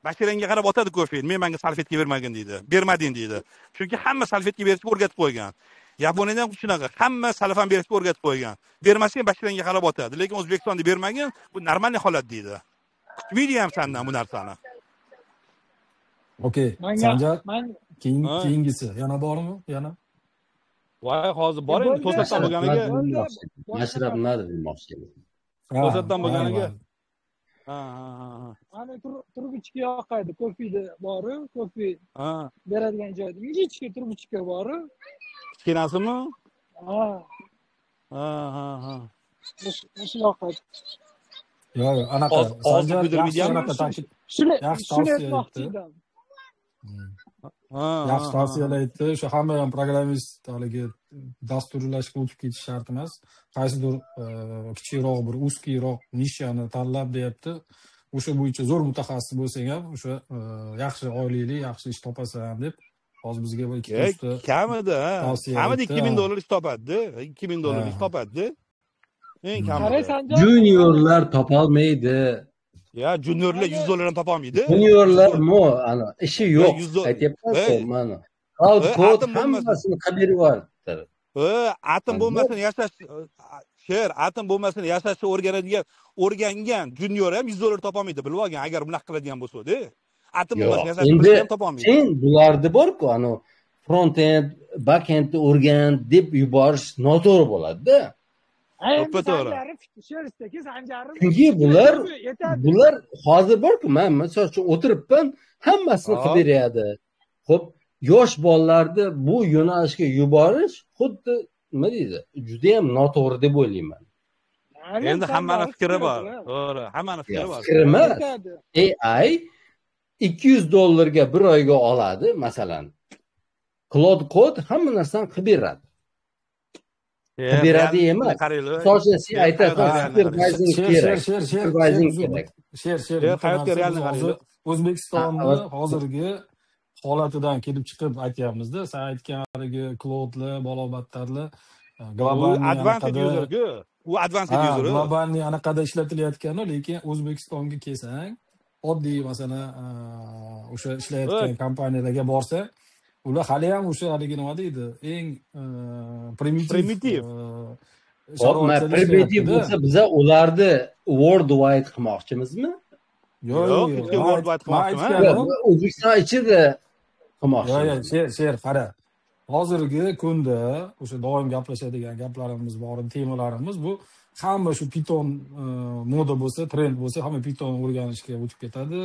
Basharangga qarab otadi kofeni, men menga salfetka bermagin deydi. Bermading deydi. Chunki hamma salfetka berishga o'rgatib qo'ygan. Yaponiyada ham shunaqa, hamma salafan berishga o'rgatib qo'ygan. Bermasang basharangga qarab otadi. Lekin O'zbekistonda bermagin, bu normal holat deydi. Kutmaydi ham sendan bu narsani. Okey, Sanjar, keyingisi yana bormi? Yana? Voy, hozir bor endi to'satdan bo'lganiga. Mashrab nima demoqchi edi? To'satdan bo'lganiga. Ha. Ana turbuchka yoqadi, kofeda bor-u, kofe beradigan joyda ingichka turbuchka bor-u. Kichkinasimi? Ha. Ha. O'sha yoqadi. Yo'q, yo'q, anaqa Og'zi kuydirmaydi. Shuni Yaxshi shuni tavsiya aytmoqchi aytdi. edim. Yaxshi tavsiyalar aytdi. O'sha hamma ham programmist haligi dasturlashga o'tib ketish shart emas. Qaysidir kichikroq bir узкий roq nishani tanlab deyapti. O'sha bo'yicha zo'r mutaxassis bo'lsang ham o'sha yaxshi oylikli, yaxshi ish topasan deb hozir bizga bir ikkita uchta Kamida, tavsiya kamida aytdi. 2000 dollar ish topadi. 2000 dollar ish topadi. Eng Qarang, kamida. Sanjar. Juniorlar topolmaydi. Ya juniorlar 100 dollar ham topolmaydi. Juniorlar mo ana ishi yo'q. 100 dollar. Aytyapman-ku, mana. Claude Code atom bo'lmasin. hammasini qilib beryapti. Atom bo'lmasin yashash sher, atom bo'lmasin yashashni o'rganadigan, o'rgangan junior ham 100 dollar topolmaydi, bilib olgin, agar bunaqa qiladigan bo'lsa-da. Atom Yo'q, bo'lmasin yasashni endi bilsa ham topolmaydi. sen bularni bor-ku, ana front end, back endni o'rgan deb yuborish noto'g'ri bo'ladi-da. Ha, endi To'ppa to'g'ri. Sanjarni fikri sheristaki Sanjarni Chunki bular yetadi. bular hozir bor-ku, men misol uchun o'tiribman, hammasini qilib beryapti. Xo'p, yosh bolalarni bu yo'nalishga yuborish xuddi nima deydi, juda ham noto'g'ri deb o'ylayman. Endi hammani fikri bor. To'g'ri, hammani fikri bor. Fikri emas. AI 200 dollarga bir oyga oladi, masalan. Claude Code hamma narsani qilib beradi. Qilib beradi emas. Qaranglar. Misol uchun sen aytasan, supervising Sher, kerak. sher, sher, Supervising sher, kerak. Sher, sher, Sher, hayotga bitta realni narsa biz hozir qaranglar. O'zbekistonni Ha, hozirgi holatidan kelib chiqib aytyapmiz-da. Sen aytgan haligi Claude'lar, balobattarlar U globalniy advanced anaqada user-ku. U advanced ha, user. globalniy anaqada ishlatilayotgani, lekin O'zbekistonga kelsang, oddiy masalan o'sha ishlayotgan kompaniyalarga borsa, ular hali ham o'sha haligi nima deydi, eng primitiv Primitiv. Hop, ma sharoitlarda primitiv ishlayapti-da. bo'lsa, biza ularni worldwide qilmoqchimizmi? Yo'q, Yo'q, yo'q, hech yo'q. kim Man worldwide man qilmoqchi emas. aytganim, Yo'q, O'zbekiston ichida yo'q, yo'q, qilmoqchimiz. sher, sher, qara. Hozirgi kunda o'sha doim gaplashadigan gaplarimiz bor, temalarimiz bu hamma shu Python moda bo'lsa, trend bo'lsa, hamma Python o'rganishga o'tib ketadi.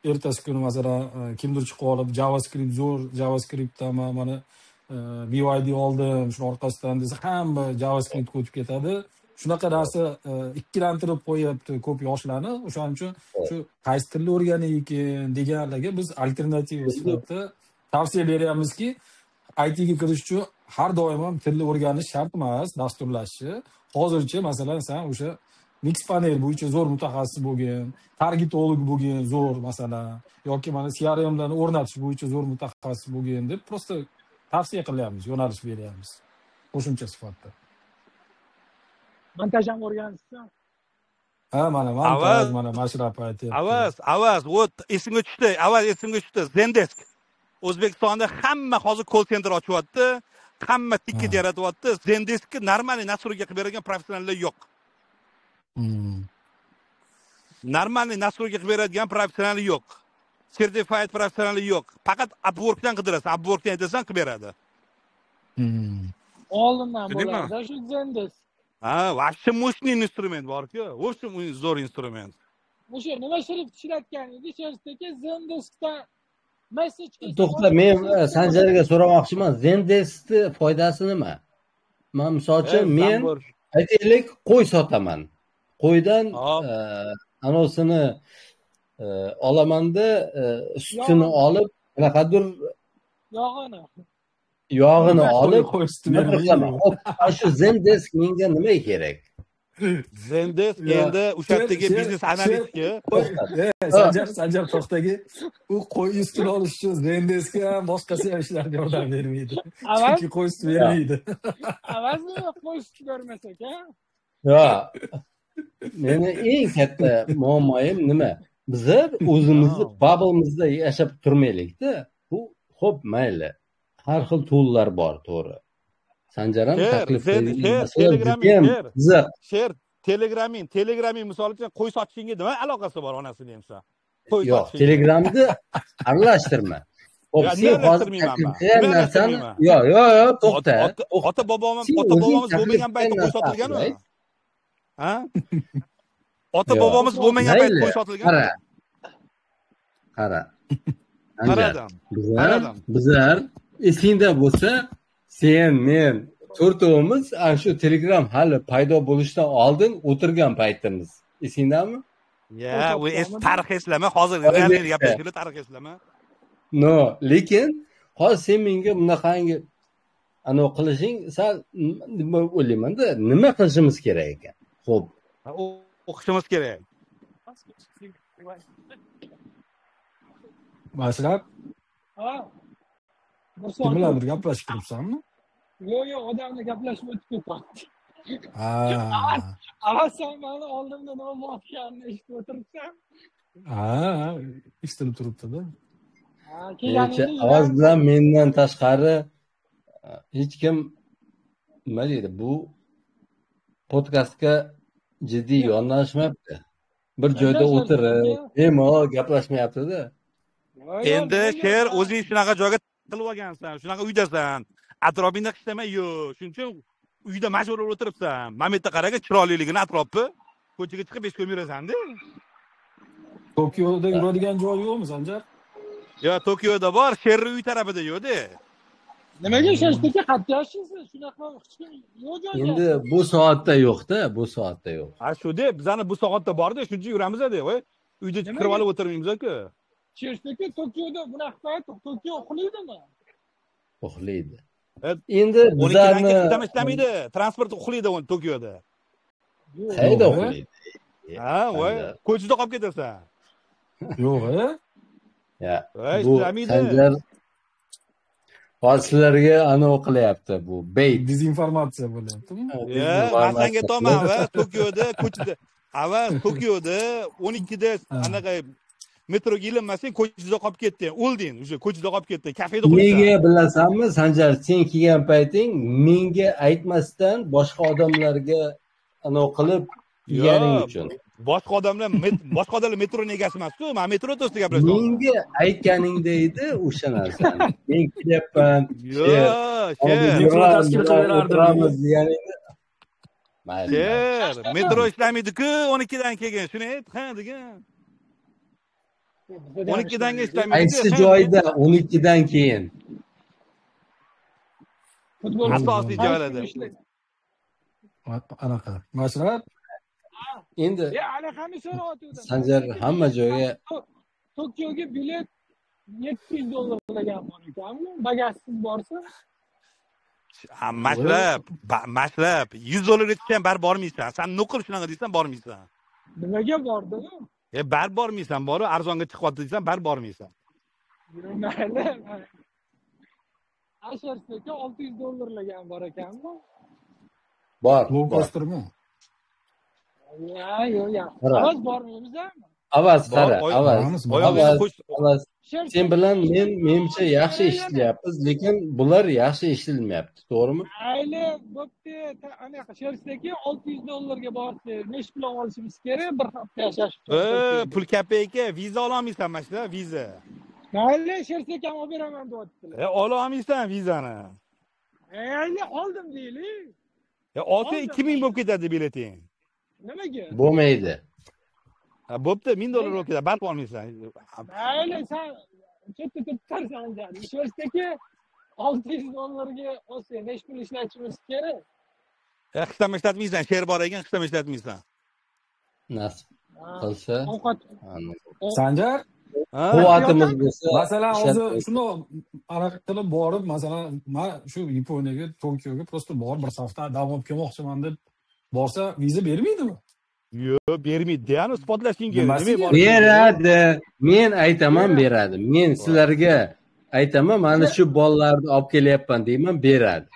Ertasi kuni masalan kimdir chiqib olib JavaScript zo'r, JavaScriptdan man mana BYD oldim, shuni orqasidan desa, hamma JavaScriptga o'tib ketadi. Shunaqa narsa ikkilantirib qo'yapti ko'p yoshlarni. O'shaning uchun shu qaysi tilni o'rganay ekan deganlarga biz alternativa sifatida tavsiya beryapmizki, IT ga kirish uchun har doim ham tilni o'rganish shart emas, dasturlashni. Hozircha masalan sen o'sha Mixpanel bo'yicha zo'r mutaxassis bo'lgin, targetolog bo'lgin, zo'r masalan, yoki mana CRMlarni o'rnatish bo'yicha zo'r mutaxassis bo'lgin deb просто tavsiya qilyapmiz, yo'nalish beryapmiz qo'shimcha sifatida. Montaj ham o'rganishsin. Ha, mana montaj, Avaz, mana Mashrab aytyapti. Avaz, Avaz, вот esimga tushdi, Avaz esimga tushdi. Zendesk. O'zbekistonda hamma hozir call center ochyapti, hamma ticket yaratyapti. Zendeskni нормальный настройка qilib beradigan professionallar yo'q. Нормальный настройка qilib beradigan professional yo'q. Certified professional yo'q. Faqat Upworkdan qidirasan, Upworkdan aytasan qilib beradi. Oldindan Tushundingmi? bo'ladi shu Zendesk. Ha, вообще мощный instrument bor-ku. В общем, zo'r instrument. O'sha nima shrift ishlatgan edi, Sherstaki Zendeskdan message kelsa, To'xta, men Sanjarga so'ramoqchiman. Zendeskni foydasi nima? Man misol uchun men aytaylik qo'y sotaman. Qo'ydan anosini olamanda sutini olib, qanaqadir yog'ini yog'ini olib Qo'y sutini nima qilaman? Xo'p, ana shu Zendesk menga nima kerak? Zendesk endi o'sha yerdagi biznes analitika. Sanjar, Sanjar to'xtagi. U qo'y sutini olish uchun Zendeskga ham boshqasi ham ishlarga yordam bermaydi. Chunki qo'y suti bermaydi. Avaz nima qo'y suti bermas ekan? Yo'q. Meni eng katta muammoyim nima? Bizlar o'zimizni bubble'imizda yashab turmaylik-da. Bu xo'p, mayli. Har xil toollar bor, to'g'ri. Sanjar ham taklif qilgan Telegraming, sher, Telegraming, Telegraming misol uchun qo'y sotishingga nima aloqasi bor onasini emsa? Qo'y Yo'q, Telegramni aralashtirma. Xo'p, sen hozir taklif qilgan narsani, yo'q, yo'q, yo'q, to'xta. Ota bobom, ota bobomiz bo'lmagan paytda qo'y sotilganmi? Ha? Ota bobomiz bo'lmagan paytda qo'y sotilganmi? Qara. Qara. Qaradim. Bizlar esingda bo'lsa, sen, men, to'rtovimiz ana shu Telegram hali paydo bo'lishidan oldin o'tirgan paytimiz. Esingdami? Ya, u tarix eslama, hozir real gaplashuvlar tarix eslama. No, lekin hozir sen menga bunaqangi anavi qilishing sal nima o'ylayman-da, nima qilishimiz kerak ekan? Xo'p, o'qishimiz kerak. Masalan, Ha. Bir kim soat bilandir gaplashib turibsanmi? Yo'q, yo'q, odamlar gaplashib o'tib ketyapti. Ha. Avaz, sen mani oldimda nima bo'layotganini eshitib o'tiribsan. Ha, eshitilib turibdi-da. Ha, Menimcha kelganingda Avaz yuramiz. bilan mendan tashqari hech kim nima deydi, bu podkastga jiddiy yondashmayapti. Bir joyda Sanjar, o'tirib, bemalol gaplashmayapti-da. Yo'q, yo'q, Endi nimaga? Sher, o'zing shunaqa joyga tiqilib olgansan, shunaqa uydasan. Atrofingda hech nima yo'q. Shuning uchun uyda majbur bo'lib o'tiribsan. Mana bu yerda qaraga chiroyliligini atrofni ko'chaga chiqib 5 kun yurasan-da. Tokioda yuradigan joy yo'qmi, Sanjar? Yo, Tokioda bor, Sherni uy tarafida yo'q-da. Nimaga Sherstaka qayerda yashaysiz? Shunaqa hech kim yo'q joyda. Endi bu soatda yo'q-da, bu soatda yo'q. Ha, shu deb bizani bu soatda borda, shuncha yuramiz-da, voy. Uyda Nimaga? kirib olib o'tirmaymiz-ku. Sherstaka Tokioda bunaqa payt Tokio uxlaydimi? Uxlaydi. Evet. Endi 12dan bizlarni keyin hech ishlamaydi. Transport uxlaydi Tokioda. Yo'q. qayerda Yo'q, uxlaydi? Ha, voy, ko'chada qolib ketasan. Yo'q, e? Ya, Voy, bu ishlamaydi. Sanjar hozir sizlarga anavi qilyapti, bu bait. Dezinformatsiya bo'lyaptimi? Ya, man senga aytaman, va Tokioda ko'chada, avval Tokioda 12da anaqa metroga ilinmasang ko'chada qolib ketding, o'lding, o'sha ko'chada qolib ketding, kafeda Nega uxlaysan. bilasanmi, Sanjar, sen kelgan payting menga aytmasdan boshqa odamlarga anavi qilib kelganing Yo'q, uchun. Boshqa odamlar boshqa odamlar metroni egasi emas-ku, men metro to'g'risida gaplashyapman. Menga aytganingda edi o'sha narsani. Men kelyapman. Yo'q, Sher. Metro tashkil qilaverardim. O'tiramiz deganingda. Mayli. Sher, metro ishlamaydi-ku 12dan keyin. Shuni ayt, ha degan. 12dan keyin ishlamaydi. Qaysi joyda 12dan keyin? Futbol Asosiy joylarda. Anaqa. Mashrab, Endi Ya, anaqani so'rayotgandim. Sanjar hamma joyga Tokioga bilet $700 degan bor ekanmi? Bagajsiz borsa? Mashrab, Mashrab, $100 yetsa ham baribir bormaysan. Sen nuqul shunaqa deysan, bormaysan. Nimaga bordim? Baribir bormaysan, borib arzonga chiqyapti deysan, baribir bormaysan. Mayli. Asharsaka $600 bor ekanmi? Bor. Low costermi? Ya, yo'q, ya. Qara. Avaz bormaymizmi? Avaz qara, Avaz. Avaz. Sen bilan men menimcha yaxshi eshitilyapmiz, lekin bular yaxshi eshitilmayapti, to'g'rimi? Mayli, bo'pti. Anaqa Shersdagi $600 ga borsak, necha pul olishimiz kerak bir hafta yashash uchun? Pul kopeyka, viza ola olmaysan mana shular, viza. Mayli, Shersdagi ham olib beraman deyaptilar. Ola olmaysan vizani. Mayli, oldim deylik. Olsa 2000 bo'lib ketadi bileting. Nimaga? Bo'lmaydi. Ha, bo'pti, $1000 bo'lib ketadi, baribir olmaysan. Mayli, sen chetda turib tursan, Shersdagi $600 ga olsa, necha pul ishlatishimiz kerak? Hech ham ishlatmaysan, sher bor ekan, hech ham ishlatmaysan. Nasib qilsa. Ovqat. Sanjar, quvvatimiz bo'lsa, masalan, hozir shuni anaqa qilib borib, masalan, men shu Yaponiyaga, Tokioga просто borib bir hafta dam olib kelmoqchiman deb borsa, viza bermaydimi? Yo'q, bermaydi. Deyani isbotlashing kerak. Nima beradi? Men aytaman, beradi. Men sizlarga aytaman, mana shu bolalarni olib kelyapman deyman, beradi.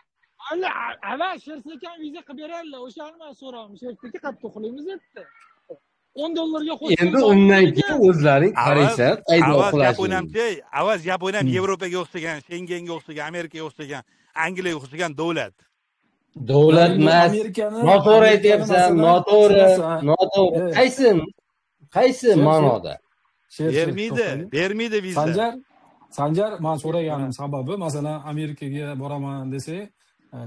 Alla, avval Shersdagi ham viza qilib beradilar. O'shani men so'rayman. Shersdagi qayerda uxlaymiz debdi. $10 ga qo'shib. Endi undan keyin o'zlaring qaraysan, qayda uxlashingni. Avaz Yaponiya ham Yevropaga o'xshagan, Shengenga o'xshagan, Amerikaga o'xshagan, Angliyaga o'xshagan davlat. Davlat emas. Noto'g'ri aytyapsan, noto'g'ri, noto'g'ri. Qaysi ma'noda? Bermaydi, bermaydi viza. Sanjar, men so'raganim sababi, masalan, Amerikaga boraman desak,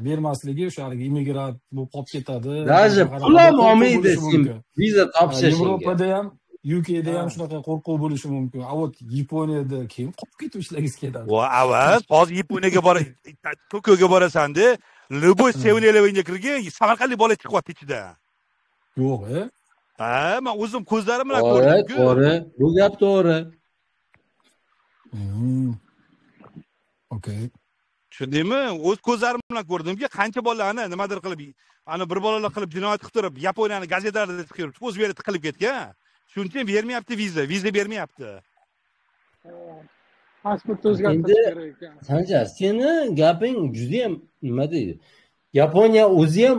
bermasligi o'sha haligi immigrant bo'lib qolib ketadi. Даже pul ham olmaydi sen viza topshirishingga. Yevropada ham, UKda ham shunaqa qo'rquv bo'lishi mumkin. A вот Yaponiyada kim qolib ketib ishlagisi keladi? Va avval hozir Yaponiyaga borib, Tokioga borasan-da, Любой 7-Elevenga kirgin, samarqandlik bola chiqyapti ichidan. Yo'q, Ha, men o'zim ko'zlarim bilan To'g'ri, ko'rdim-ku. to'g'ri. Bu gap to'g'ri. Okey. Tushundingmi? O'z ko'zlarim bilan ko'rdimki, qancha bolani nimadir qilib, ana bir bolalar qilib jinoyat qilib turib, Yaponiyani gazetalarida chiqib yuribdi, o'zi bu yerga tiqilib ketgan. Shuning uchun bermayapti viza, viza bermayapti. Pasportni o'zgartirish kerak ekan. Sanjar, seni gaping juda ham nima deydi? Yaponiya o'zi ham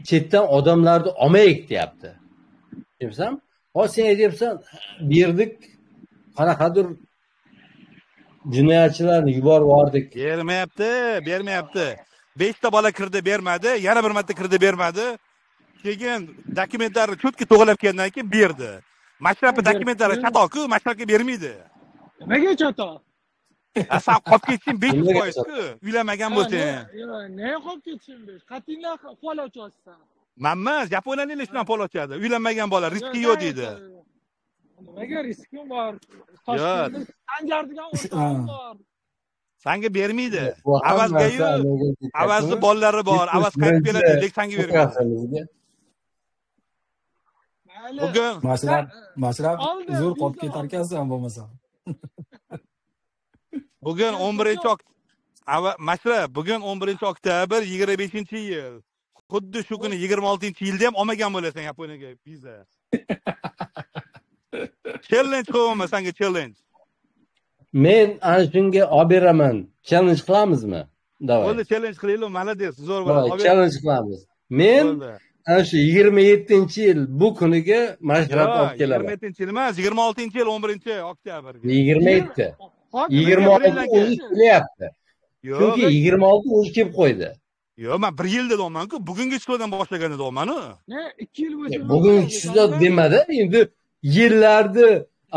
chetdan odamlarni olmaylik deyapti. Deyapsan? Hozir sen aytyapsan, berdik, qanaqadir jinoyatchilarni yuborib yubordik. Bermayapti, bermayapti. 5 ta bola kirdi, bermadi, yana bir marta kirdi, bermadi. Keyin dokumentlarni cho'tki to'g'rilab kelgandan keyin berdi. Mashrabni dokumentlari chatoq-ku, Mashrabga bermaydi. Nimaga chatoq? San qolib ketishing 500%-ku, uylanmagan bo'lsang. Yo'q, nega qolib ketishing 5? Qatingdan pol ochyapsan. Men emas, yaponiyaliklar shundan pol ochadi. Uylanmagan bola riski yo'q deydi. Nimaga riskim bor? Toshkentda Sanjar degan o'rtog'im bor. Sanga bermaydi. Avazga-yu, avazni bolalari bor, avaz qaytib keladi, lekin sanga bermaydi. Bugun Mashrab zo'r qolib ketar ekansan bo'lmasa. Bugun 11 Mashrab, bugun 11 oktyabr 25-yil. Xuddi shu kuni 26-yilda ham olmagan bo'lasan Yaponiyaga viza. Challenge qo'yaman senga, challenge. Men ana shunga olib beraman. Challenge qilamizmi? Давай. Bo'ldi, challenge qilaylik, молодец, zo'r bo'ladi. Challenge qilamiz. Men ana shu 27-yil bu kuniga Mashrab olib kelaman. 27-yil emas, 26-yil 11 oktyabrga. 27. 26 o'zi kelyapti. Chunki 26 o'zi kelib qo'ydi. Yo'q, men bir yil deyapman-ku, bugungi число dan boshlaganda deyapman-ku. Ne, 2 yil bo'lsa. Bugungi число demadi, endi yillarni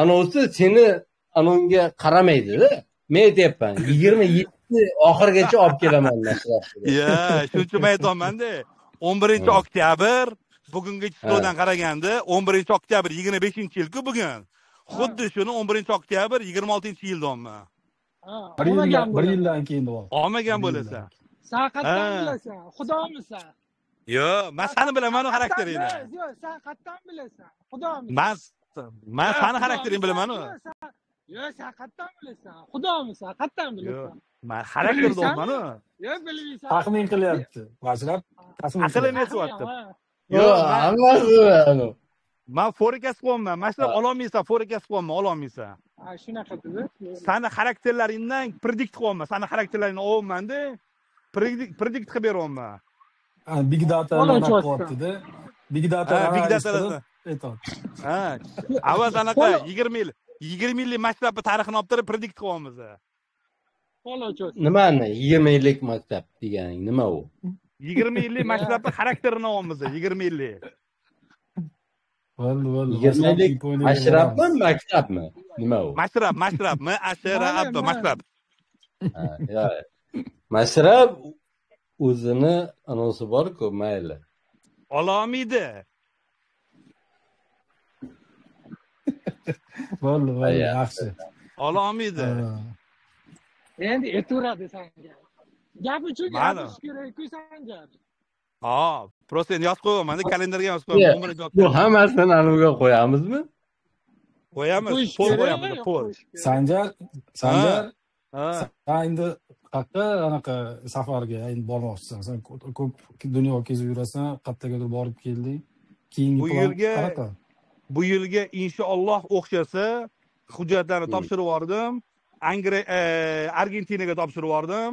anonsi seni anonga qaramaydi-da. Men aytyapman, 27 oxirigacha olib kelaman Mashrab. Ya, shuning uchun men aytyapman-da. 11 oktyabr bugungi число dan qaraganda 11 oktyabr 25-yil-ku bugun. Xuddi shuni 11 oktyabr 26-yil deyapman. Bir yildan keyin deyapman. Olmagan bo'lasan. Sen qayerdan bilasan? Xudomisan? Yo'q, men seni bilaman xarakteringni. Yo'q, sen qayerdan bilasan? Xudomisan? Men seni xarakteringni bilaman-u. Yo'q, sen qayerdan bilasan? Xudomisan? Qayerdan bilasan? Men xarakter deyapman-u. Yo'q, bilmaysan. Taxmin qilyapti. Mashrab taxmin Aqlim aytyapti. Yo'q, hammasi. Men forecast qilyapman. Mashrab ololmaysan, forecast qilyapman, ololmaysan. Ha, shunaqa dedi. Seni xarakterlaringdan predict qilyapman. Seni xarakterlaringni olyapman-da. Predict qilib beryapman. Big data qilyapti-da. Big data, big data aytyapti. Ha, avaz anaqa 20 yil, 20 yillik maktabni tarixini olib turib predict qilyapmiz. Nimani 20 yillik maktab deganing nima u? 20 yillik maktabni xarakterini olyapmiz, 20 yillik. Bo'ldi, bo'ldi. 20 yillik Mashrabmi, maktabmi? Nima u? Mashrab, Mashrab, M A S R A B, Mashrab. Ha, Mashrab o'zini anonsi bor-ku, mayli. Ololmaydi. Bo'ldi, bo'ldi, yaxshi. Ololmaydi. Endi aytaveradi sanga. Gap uchun gapirish kerak-ku Sanjar. Ha, просто endi yozib qo'yaman, kalendarga yozib qo'yaman. Bu hammasini anaviga qo'yamizmi? Qo'yamiz, poll qo'yamiz, poll. Sanjar, Sanjar, sen endi qayerqa anaqa safarga endi bormoqchisan? Sen ko'p dunyo kezib yurasan, qayergadir borib kelding. Keyingi Bu yilga qanaqa? Bu yilga inshaalloh o'xshasa hujjatlarni topshirib yubordim. Argentinaga topshirib yubordim.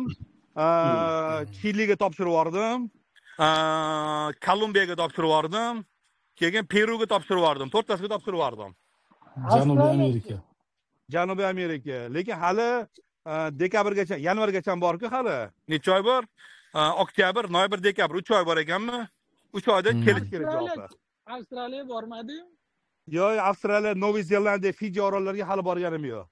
Chiliga topshirib yubordim. Kolumbiyaga topshirib yubordim. Keyin Peruga topshirib yubordim. To'rttasiga topshirib yubordim. Janubiy Amerika. Janubiy Amerika. Lekin hali dekabrgacha, yanvargacha bor-ku hali. Necha oy bor? Oktyabr, noyabr, dekabr 3 oy bor ekanmi? 3 oyda kelish kerak javobi. Avstraliya bormadingmi? Yo'q, Avstraliya, Noviy Zelandiya, Fiji orollariga hali borganim yo'q.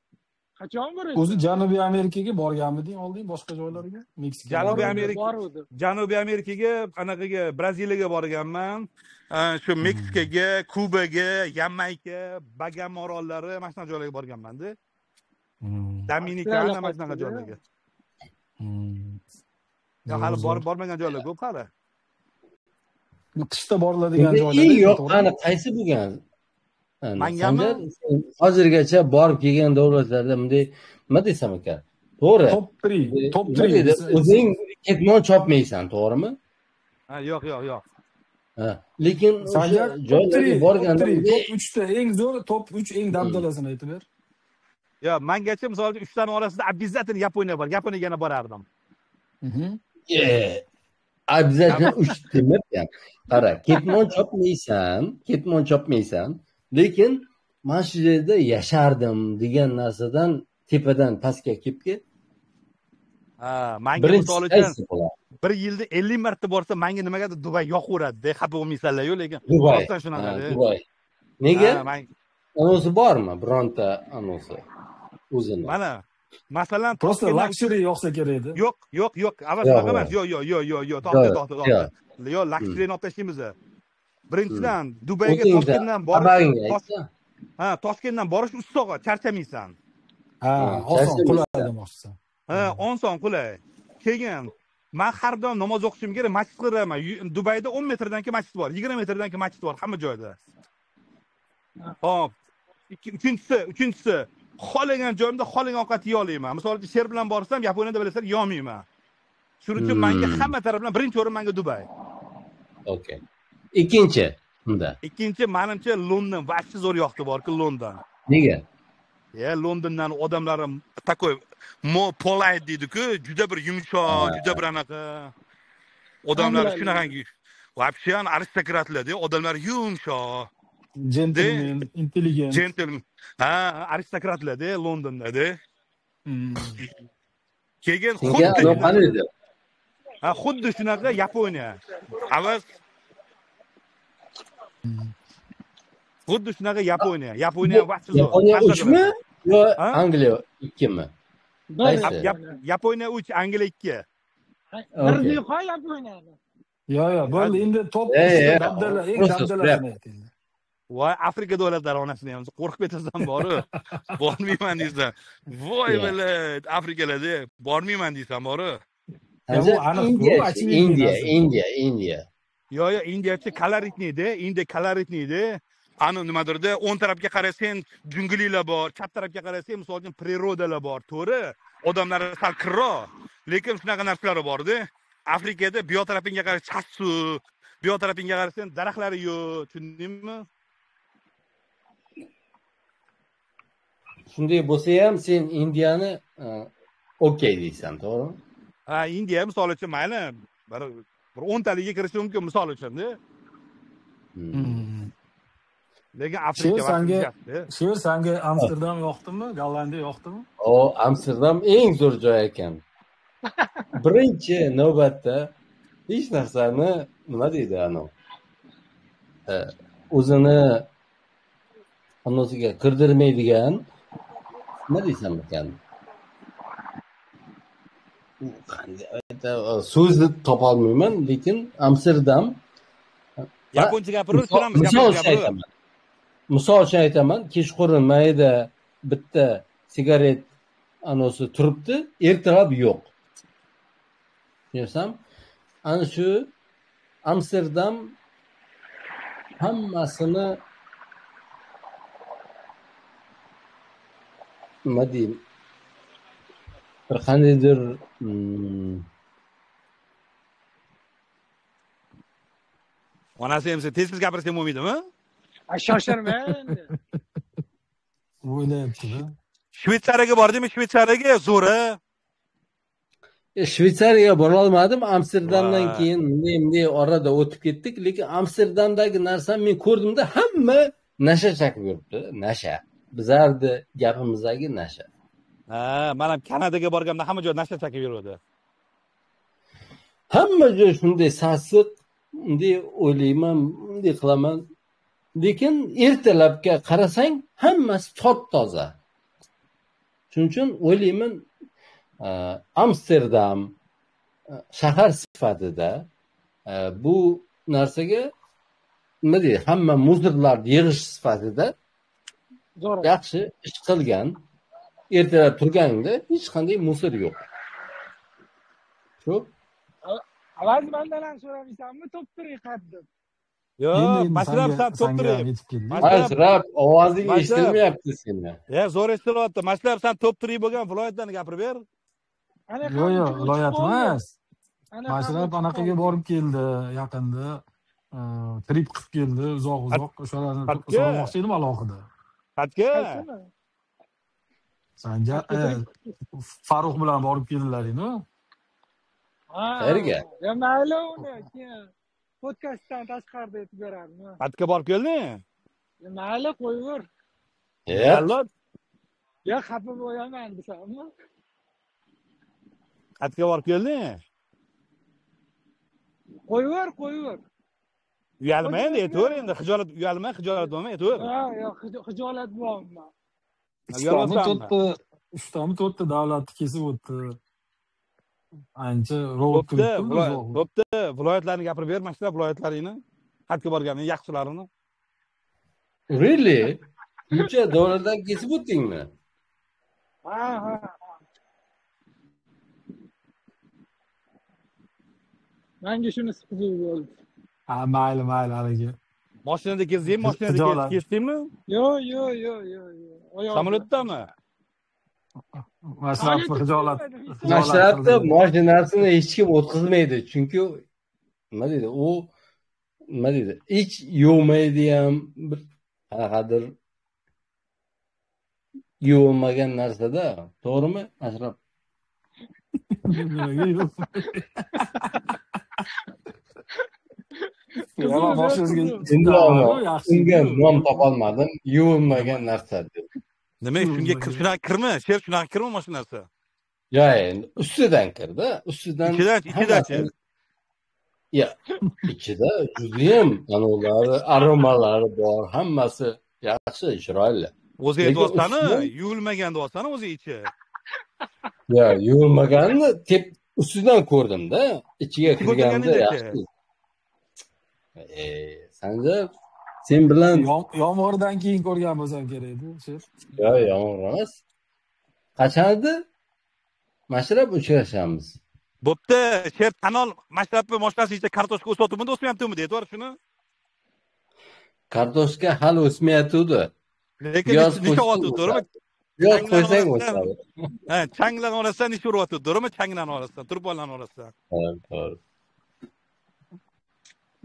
Qachon borasan? O'zi Janubiy Amerikaga borganmiding oldin boshqa joylarga? Meksika. Janubiy Amerika. Boruvdim. Janubiy Amerikaga, anaqaga, Braziliyaga borganman. Shu Meksikaga, Kubaga, Yamayka, Bagama orollari, mana shunaqa joylarga borganman-da. Dominikana, mana shunaqa joylarga. Yo, hali borib bormagan joylar ko'p hali. Qishda boriladigan joylar. Eng yoqqani qaysi bo'lgan? Mangami? Hozirgacha borib kelgan davlatlarda bunday nima desam ekan? To'g'ri. Top 3, top 3. O'zing ketmon chopmaysan, to'g'rimi? Ha, yo'q, yo'q, yo'q. Ha, lekin o'sha joylarga borganda top 3 ta eng zo'r, top 3 eng dabdalasini aytib ber. Yo, mengacha misol uchun 3 tani orasida обязательно Yaponiya bor. Yaponiyaga yana borardim. Обязательно 3 demayapman. Qara, ketmon chopmaysan, ketmon chopmaysan, lekin mana shu yerda yashardim degan narsadan tepadan pastga kelib ket. Ha, menga misol uchun bir yilda 50 marta borsa, menga nimagadir Dubay yoqaveradi-da, xafa bo'lmaysanlar-yu, lekin rostdan shunaqa. Dubay. Nega? Anosi bormi? Bironta anosi o'zini. Mana, masalan, просто luxury yoqsa kerak edi. Yo'q, yo'q, yo'q, avval shunaqa emas. Yo'q, yo'q, yo'q, yo'q, yo'q, to'xta, to'xta, to'xta. Yo'q, luxuryni olib tashlaymiz. Birinchidan, Dubayga Toshkentdan borish, ha, Toshkentdan borish 3 soat, charchamaysan. Ha, oson, qulay demoqchisan. Ha, oson, qulay. Keyin men har doim namoz o'qishim kerak, masjid qiraman. Dubayda 10 metrdan keyin masjid bor, 20 metrdan keyin masjid bor hamma joyda. Xo'p, uchinchisi, xohlagan joyimda xohlagan ovqat yeya olaman. Misol uchun, sher bilan borsam, Yaponiyada bilasizlar, yeolmayman. Shuning uchun menga hamma tarafdan birinchi o'rin menga Dubay. Okey. Ikkinchi unda. Ikkinchi menimcha London, vaqti zo'r yoqdi borku London. Nega? Ya Londondan odamlari такой more polite deydi-ku, juda bir yumshoq, juda bir anaqa odamlar shunaqangi вообще aristokratlar-da, odamlar yumshoq. Gentleman, intelligent. Gentleman. Ha, aristokratlar-da Londonda-da. Keyin xuddi ha, xuddi shunaqa Yaponiya. Avaz xuddi shunaqa Yaponiya. Yaponiya vaqti zo'r. Yaponiya 3mi yo Angliya 2mi? Yaponiya 3, Angliya 2. Bir yo'q Yaponiyani. Yo'q, yo'q, bo'ldi endi top 3 dabdala, eng dabdalasini ayting. Voy, Afrika davlatlari onasini ham qo'rqib ketasan boru. Bormayman deysan. Voy bilat, Afrikalarda bormayman deysan boru. Indiya, Indiya, Indiya. Yo'q, yo'q, Indiyachi koloritniyda, Indiya koloritniyda. Ani nimadirda, o'ng tarafga qarasang junglilar bor, chap tarafga qarasang misol uchun prirodalar bor, to'g'ri? Odamlar sal kirroq, lekin shunaqa narsalar bor-da. Afrikada bu yoq tarafingga qarasang chassu, bu yoq tarafingga qarasang daraxtlari yo'q, tushundingmi? Shunday bo'lsa ham sen Indiyani okey deysan, to'g'rimi? Ha, Indiya misol uchun mayli, bir 10 taliga kirishi mumkin misol uchun-da. Lekin Afrika sher sanga Amsterdam yoqdimi, Gollandiya yoqdimi? O, Amsterdam eng zo'r joy ekan. Birinchi navbatda hech narsani nima deydi ano? O'zini anosiga kirdirmaydigan nima desam ekan? So'zni topolmayman, lekin Amsterdam yaponcha gapirib turamiz, gapirib. Misol uchun aytaman, kechqurun mayda bitta sigaret anosi turibdi, ertalab yo'q. Tushunyapsanmi? Ana shu Amsterdam hammasini nima deyim, bir qandaydir onasi ham tez-tez gapirsam bo'lmaydimi? Shoshirma endi. O'ylayapti-da. Shvetsariyaga bordingmi? Shvetsariyaga zo'r-a. Shvetsariyaga bora olmadim. Amsterdamdan keyin bunday orada o'tib ketdik, lekin Amsterdamdagi narsani men ko'rdimda, hamma nasha chakib yuribdi. Nasha. Bizlarni gapimizdagi nasha. Ha, men ham Kanadaga borganimda hamma joy nasha chakib yurdi. Hamma joy shunday sasiq, bunday o'ylayman, bunday qilaman. Lekin ertalabga qarasang hammasi top-toza. Shuning uchun o'ylayman, Amsterdam shahar sifatida bu narsaga nima deydi, hamma muzirlarni yig'ish sifatida yaxshi ish qilgan. Ertalab turganingda hech qanday musor yo'q. Shu Avaz mandan ham so'ramaysanmi, top 3 qat deb? Yo'q, Mashrab san top 3. Mashrab ovozing eshitilmayapti seni. Ya, zo'r eshitilyapti. Mashrab san top 3 bo'lgan viloyatlarni gapirib ber. Yo'q, yo'q, viloyat emas. Mashrab anaqaga borib keldi yaqinda. Trip qilib keldi, uzoq-uzoq. O'shalarni so'ramoqchi edim alohida. Qatga? Sanjar Farruh bilan borib keldilaring-ku. Qayerga? Ya mayli uni keyin podkastdan tashqarida aytib berarmi? Qatga borib kelding? Ya mayli qo'yaver. Jallob. Ya xafa bo'laman desammi? Qatga borib kelding? Qo'yaver, qo'yaver. Uyalma endi, aytaver endi, xijolat uyalma, xijolat bo'lma, aytaver. Ha, yo'q, xijolat bo'lma. Uchtami to'rtta davlatni kesib o'tdi. Ancha road trip. Bo'pti, viloyatlarni gapirib ber, mana shular viloyatlaringni, qayerga borganini, yaxshilarini. Really? Uncha davlatdan kesib o'tdingmi? Ha, ha. Menga shunisi qiziq bo'ldi. Ha, mayli, mayli, haligi. Mashinada kezdingmi? Mashinada kezdingmi? Yo'q, yo'q, yo'q, yo'q, yo'q. Samolyotdami? Mashrabni xijolat. Mashrabni mashinasini hech kim o'tkazmaydi, chunki nima deydi, u nima deydi, ich yuvmaydi ham, bir qanaqadir yuvilmagan narsada, to'g'rimi, Mashrab? Nimaga yo'q? Unga nom topolmadim, yuvilmagan narsa deb. Nima shunga shunaqa kirmi? Sher shunaqa kirmi mashinasi? Yo'q, endi ustidan kirdi, ustidan. Ichidachi. Ya, ichida judayam anavlari, aromalari bor, hammasi yaxshi, chiroyli. O'zi aytyapsani, yuvilmagan deyapsani o'zi ichi. Ya, yuvilmaganini tep ustidan ko'rdim-da, ichiga kirganda yaxshi. Sanjar, sen bilan yomg'irdan keyin ko'rgan bo'lsam kerak edi, sher. Yo'q, yomg'ir emas. Qachon edi? Mashrab uchrashamiz. Bo'pti, sher kanal Mashrabni mashinasi ichida kartoshka o'syaptimi, o'smayaptimi deydi, to'g'ri shuni? Kartoshka hali o'smayapti. Lekin necha o'tdi, to'g'rimi? Piyoz qo'ysang o'sadi. Ha, changlan orasidan necha uryapti, to'g'rimi? Changlan orasidan, turponlar orasidan. Ha, to'g'ri.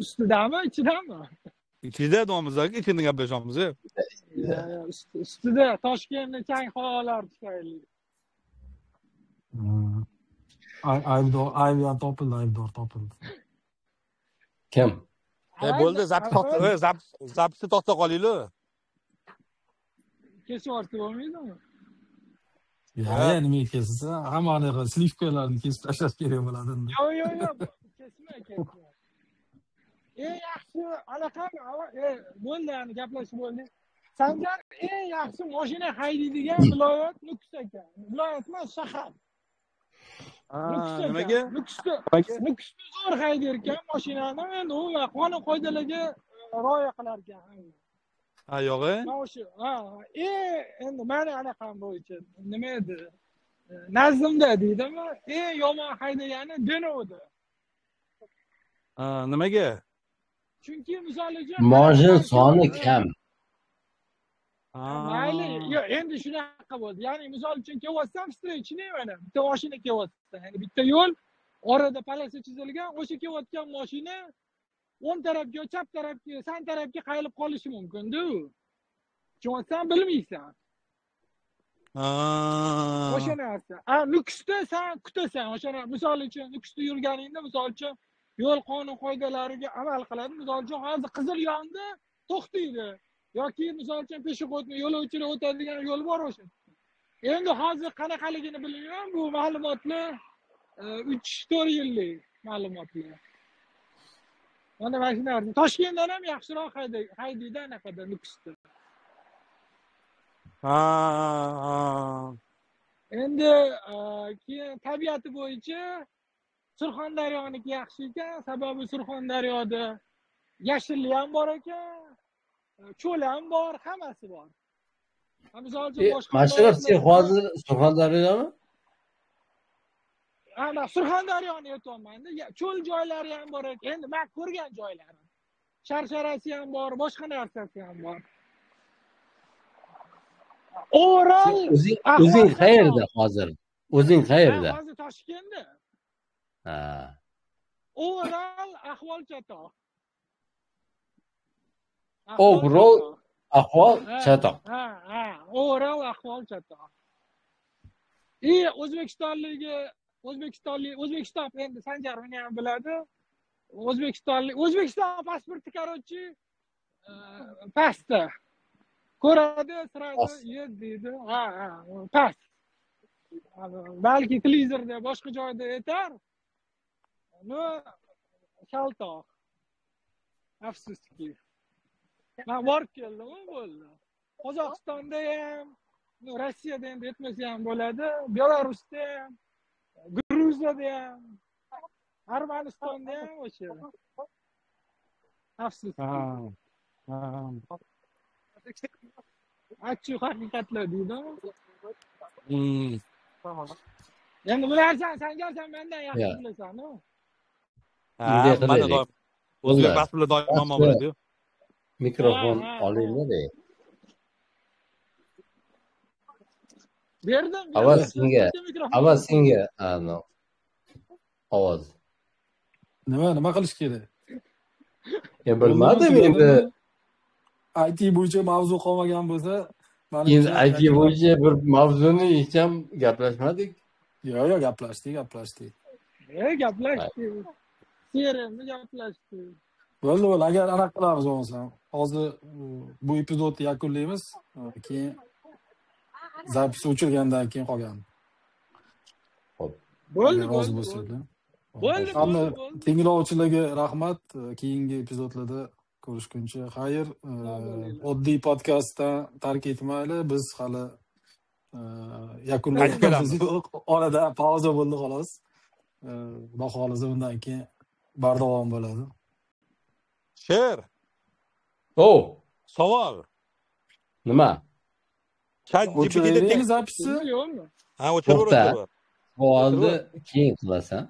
Ustidami, ichidami? Ichida domizaki, ichini gaplashamiz. Ustida Toshkentni chang havolar tufayli. Aybdor, aybdor topildi, aybdor topildi. Kim? Bo'ldi, zapsni to'xta qolaylik. Kesib yuborsa bo'lmaydimi? Ya, nimaga kessa, hamma anaqa slivkalarni kesib tashlash kerak bo'ladi endi. Yo'q, yo'q, yo'q, kesma, kesma. Eng yaxshi alaqam bo'ldi, yani gaplashib bo'ldik. Sanjar eng yaxshi mashina haydaydigan viloyat Nukus ekan. Viloyat emas, shahar. Nimaga? Nukusda zo'r haydar ekan mashinani, endi u qonun qoidalarga rioya qilar ekan. Ha, yo'q-e? O'sha, ha, endi meni anaqam bo'yicha nima edi? Nazdimda deydimi? Eng yomon haydagani Denovda. Ha, nimaga? Chunki misol uchun mashina soni kam. Mayli, yo'q, endi shunaqa bo'ldi. Ya'ni misol uchun kelyapsam, встречный mana bitta mashina kelyapti. Ya'ni bitta yo'l, orada polosiya chizilgan, o'sha kelayotgan mashina o'ng tarafga, chap tarafga, san tarafga qayilib qolishi mumkin-da u. Tushunyapsan, bilmaysan. O'sha narsa. A, Nukusda san kutasan, o'sha misol uchun Nukusda yurganingda, misol uchun yo'l qonun qoidalariga amal qiladi. Misol uchun hozir qizil yondi, to'xtaydi. Yoki misol uchun peshxodni yo'lovchilar o'tadigan yo'l bor o'sha. Endi hozir qanaqaligini bilmayman, bu ma'lumotlar 3-4 yillik ma'lumotlar. Mana mana shu narsa. Toshkentdan ham yaxshiroq haydaydi anaqada Nukusda. Ha. Endi keyin tabiati bo'yicha Surxondaryoniki yaxshi ekan, sababi Surxondaryoda yashillik ham bor ekan, cho'l ham bor, hammasi bor. Misol uchun boshqa Mashrab, sen hozir Surxondaryodami? Ana Surxondaryoni aytyapman-da, cho'l joylari ham bor ekan. Endi men ko'rgan joylarim. Sharsharasi ham bor, boshqa narsasi ham bor. Overall o'zing qayerda hozir? O'zing qayerda? Hozir Toshkentda. Ha. Overall ahvol chatoq. Overall ahvol chatoq. Ha, ha, overall ahvol chatoq. И O'zbekistonlik O'zbekiston endi Sanjar uni ham biladi. O'zbekistonlik O'zbekiston pasporti, короче, pastda. Ko'radi, сразу yed deydi. Ha, ha, past. Balki televizorda boshqa joyda aytar. Но shaltoq. Afsuski. Men borib keldim, bo'ldi. Qozog'istonda ham, Rossiyada endi aytmasa ham bo'ladi, Belarusda ham, Gruziyada ham, Armanistonda ham o'sha. Afsuski. Ha. Achchiq haqiqatlar deydi. Endi bu narsani Sanjar sen mendan yaxshi bilasan-ku. Ha, mana doim o'zbek pasportida doim muammo bo'ladi-yu. Mikrofon olinglar-da. Berdim. Avval senga ovoz. Nima qilish kerak? Ya bilmadim endi. IT bo'yicha mavzu qolmagan bo'lsa, endi IT bo'yicha bir mavzuni hech ham gaplashmadik. Yo'q, gaplashdik. Gaplashdik. CRMni gaplashdik. Bo'ldi, agar anaqa qilamiz bo'lmasa. Hozir bu epizodni yakunlaymiz, keyin zapis o'chirgandan keyin qolgan. Xo'p. Bo'ldi, rozi bo'lsanglar. Bo'ldi. Hamma tinglovchilarga rahmat. Keyingi epizodlarda ko'rishguncha xayr. Oddiy podkastdan tark etmayli. Biz hali yakunlaymiz. Yo'q, orada pauza bo'ldi xolos. Xudo xohlasa undan keyin bardavom bo'ladi. Sher. O, savol. Nima? ChatGPT'da zapisi yo'qmi? Ha, o'chirib. Savolni keyin qilasan.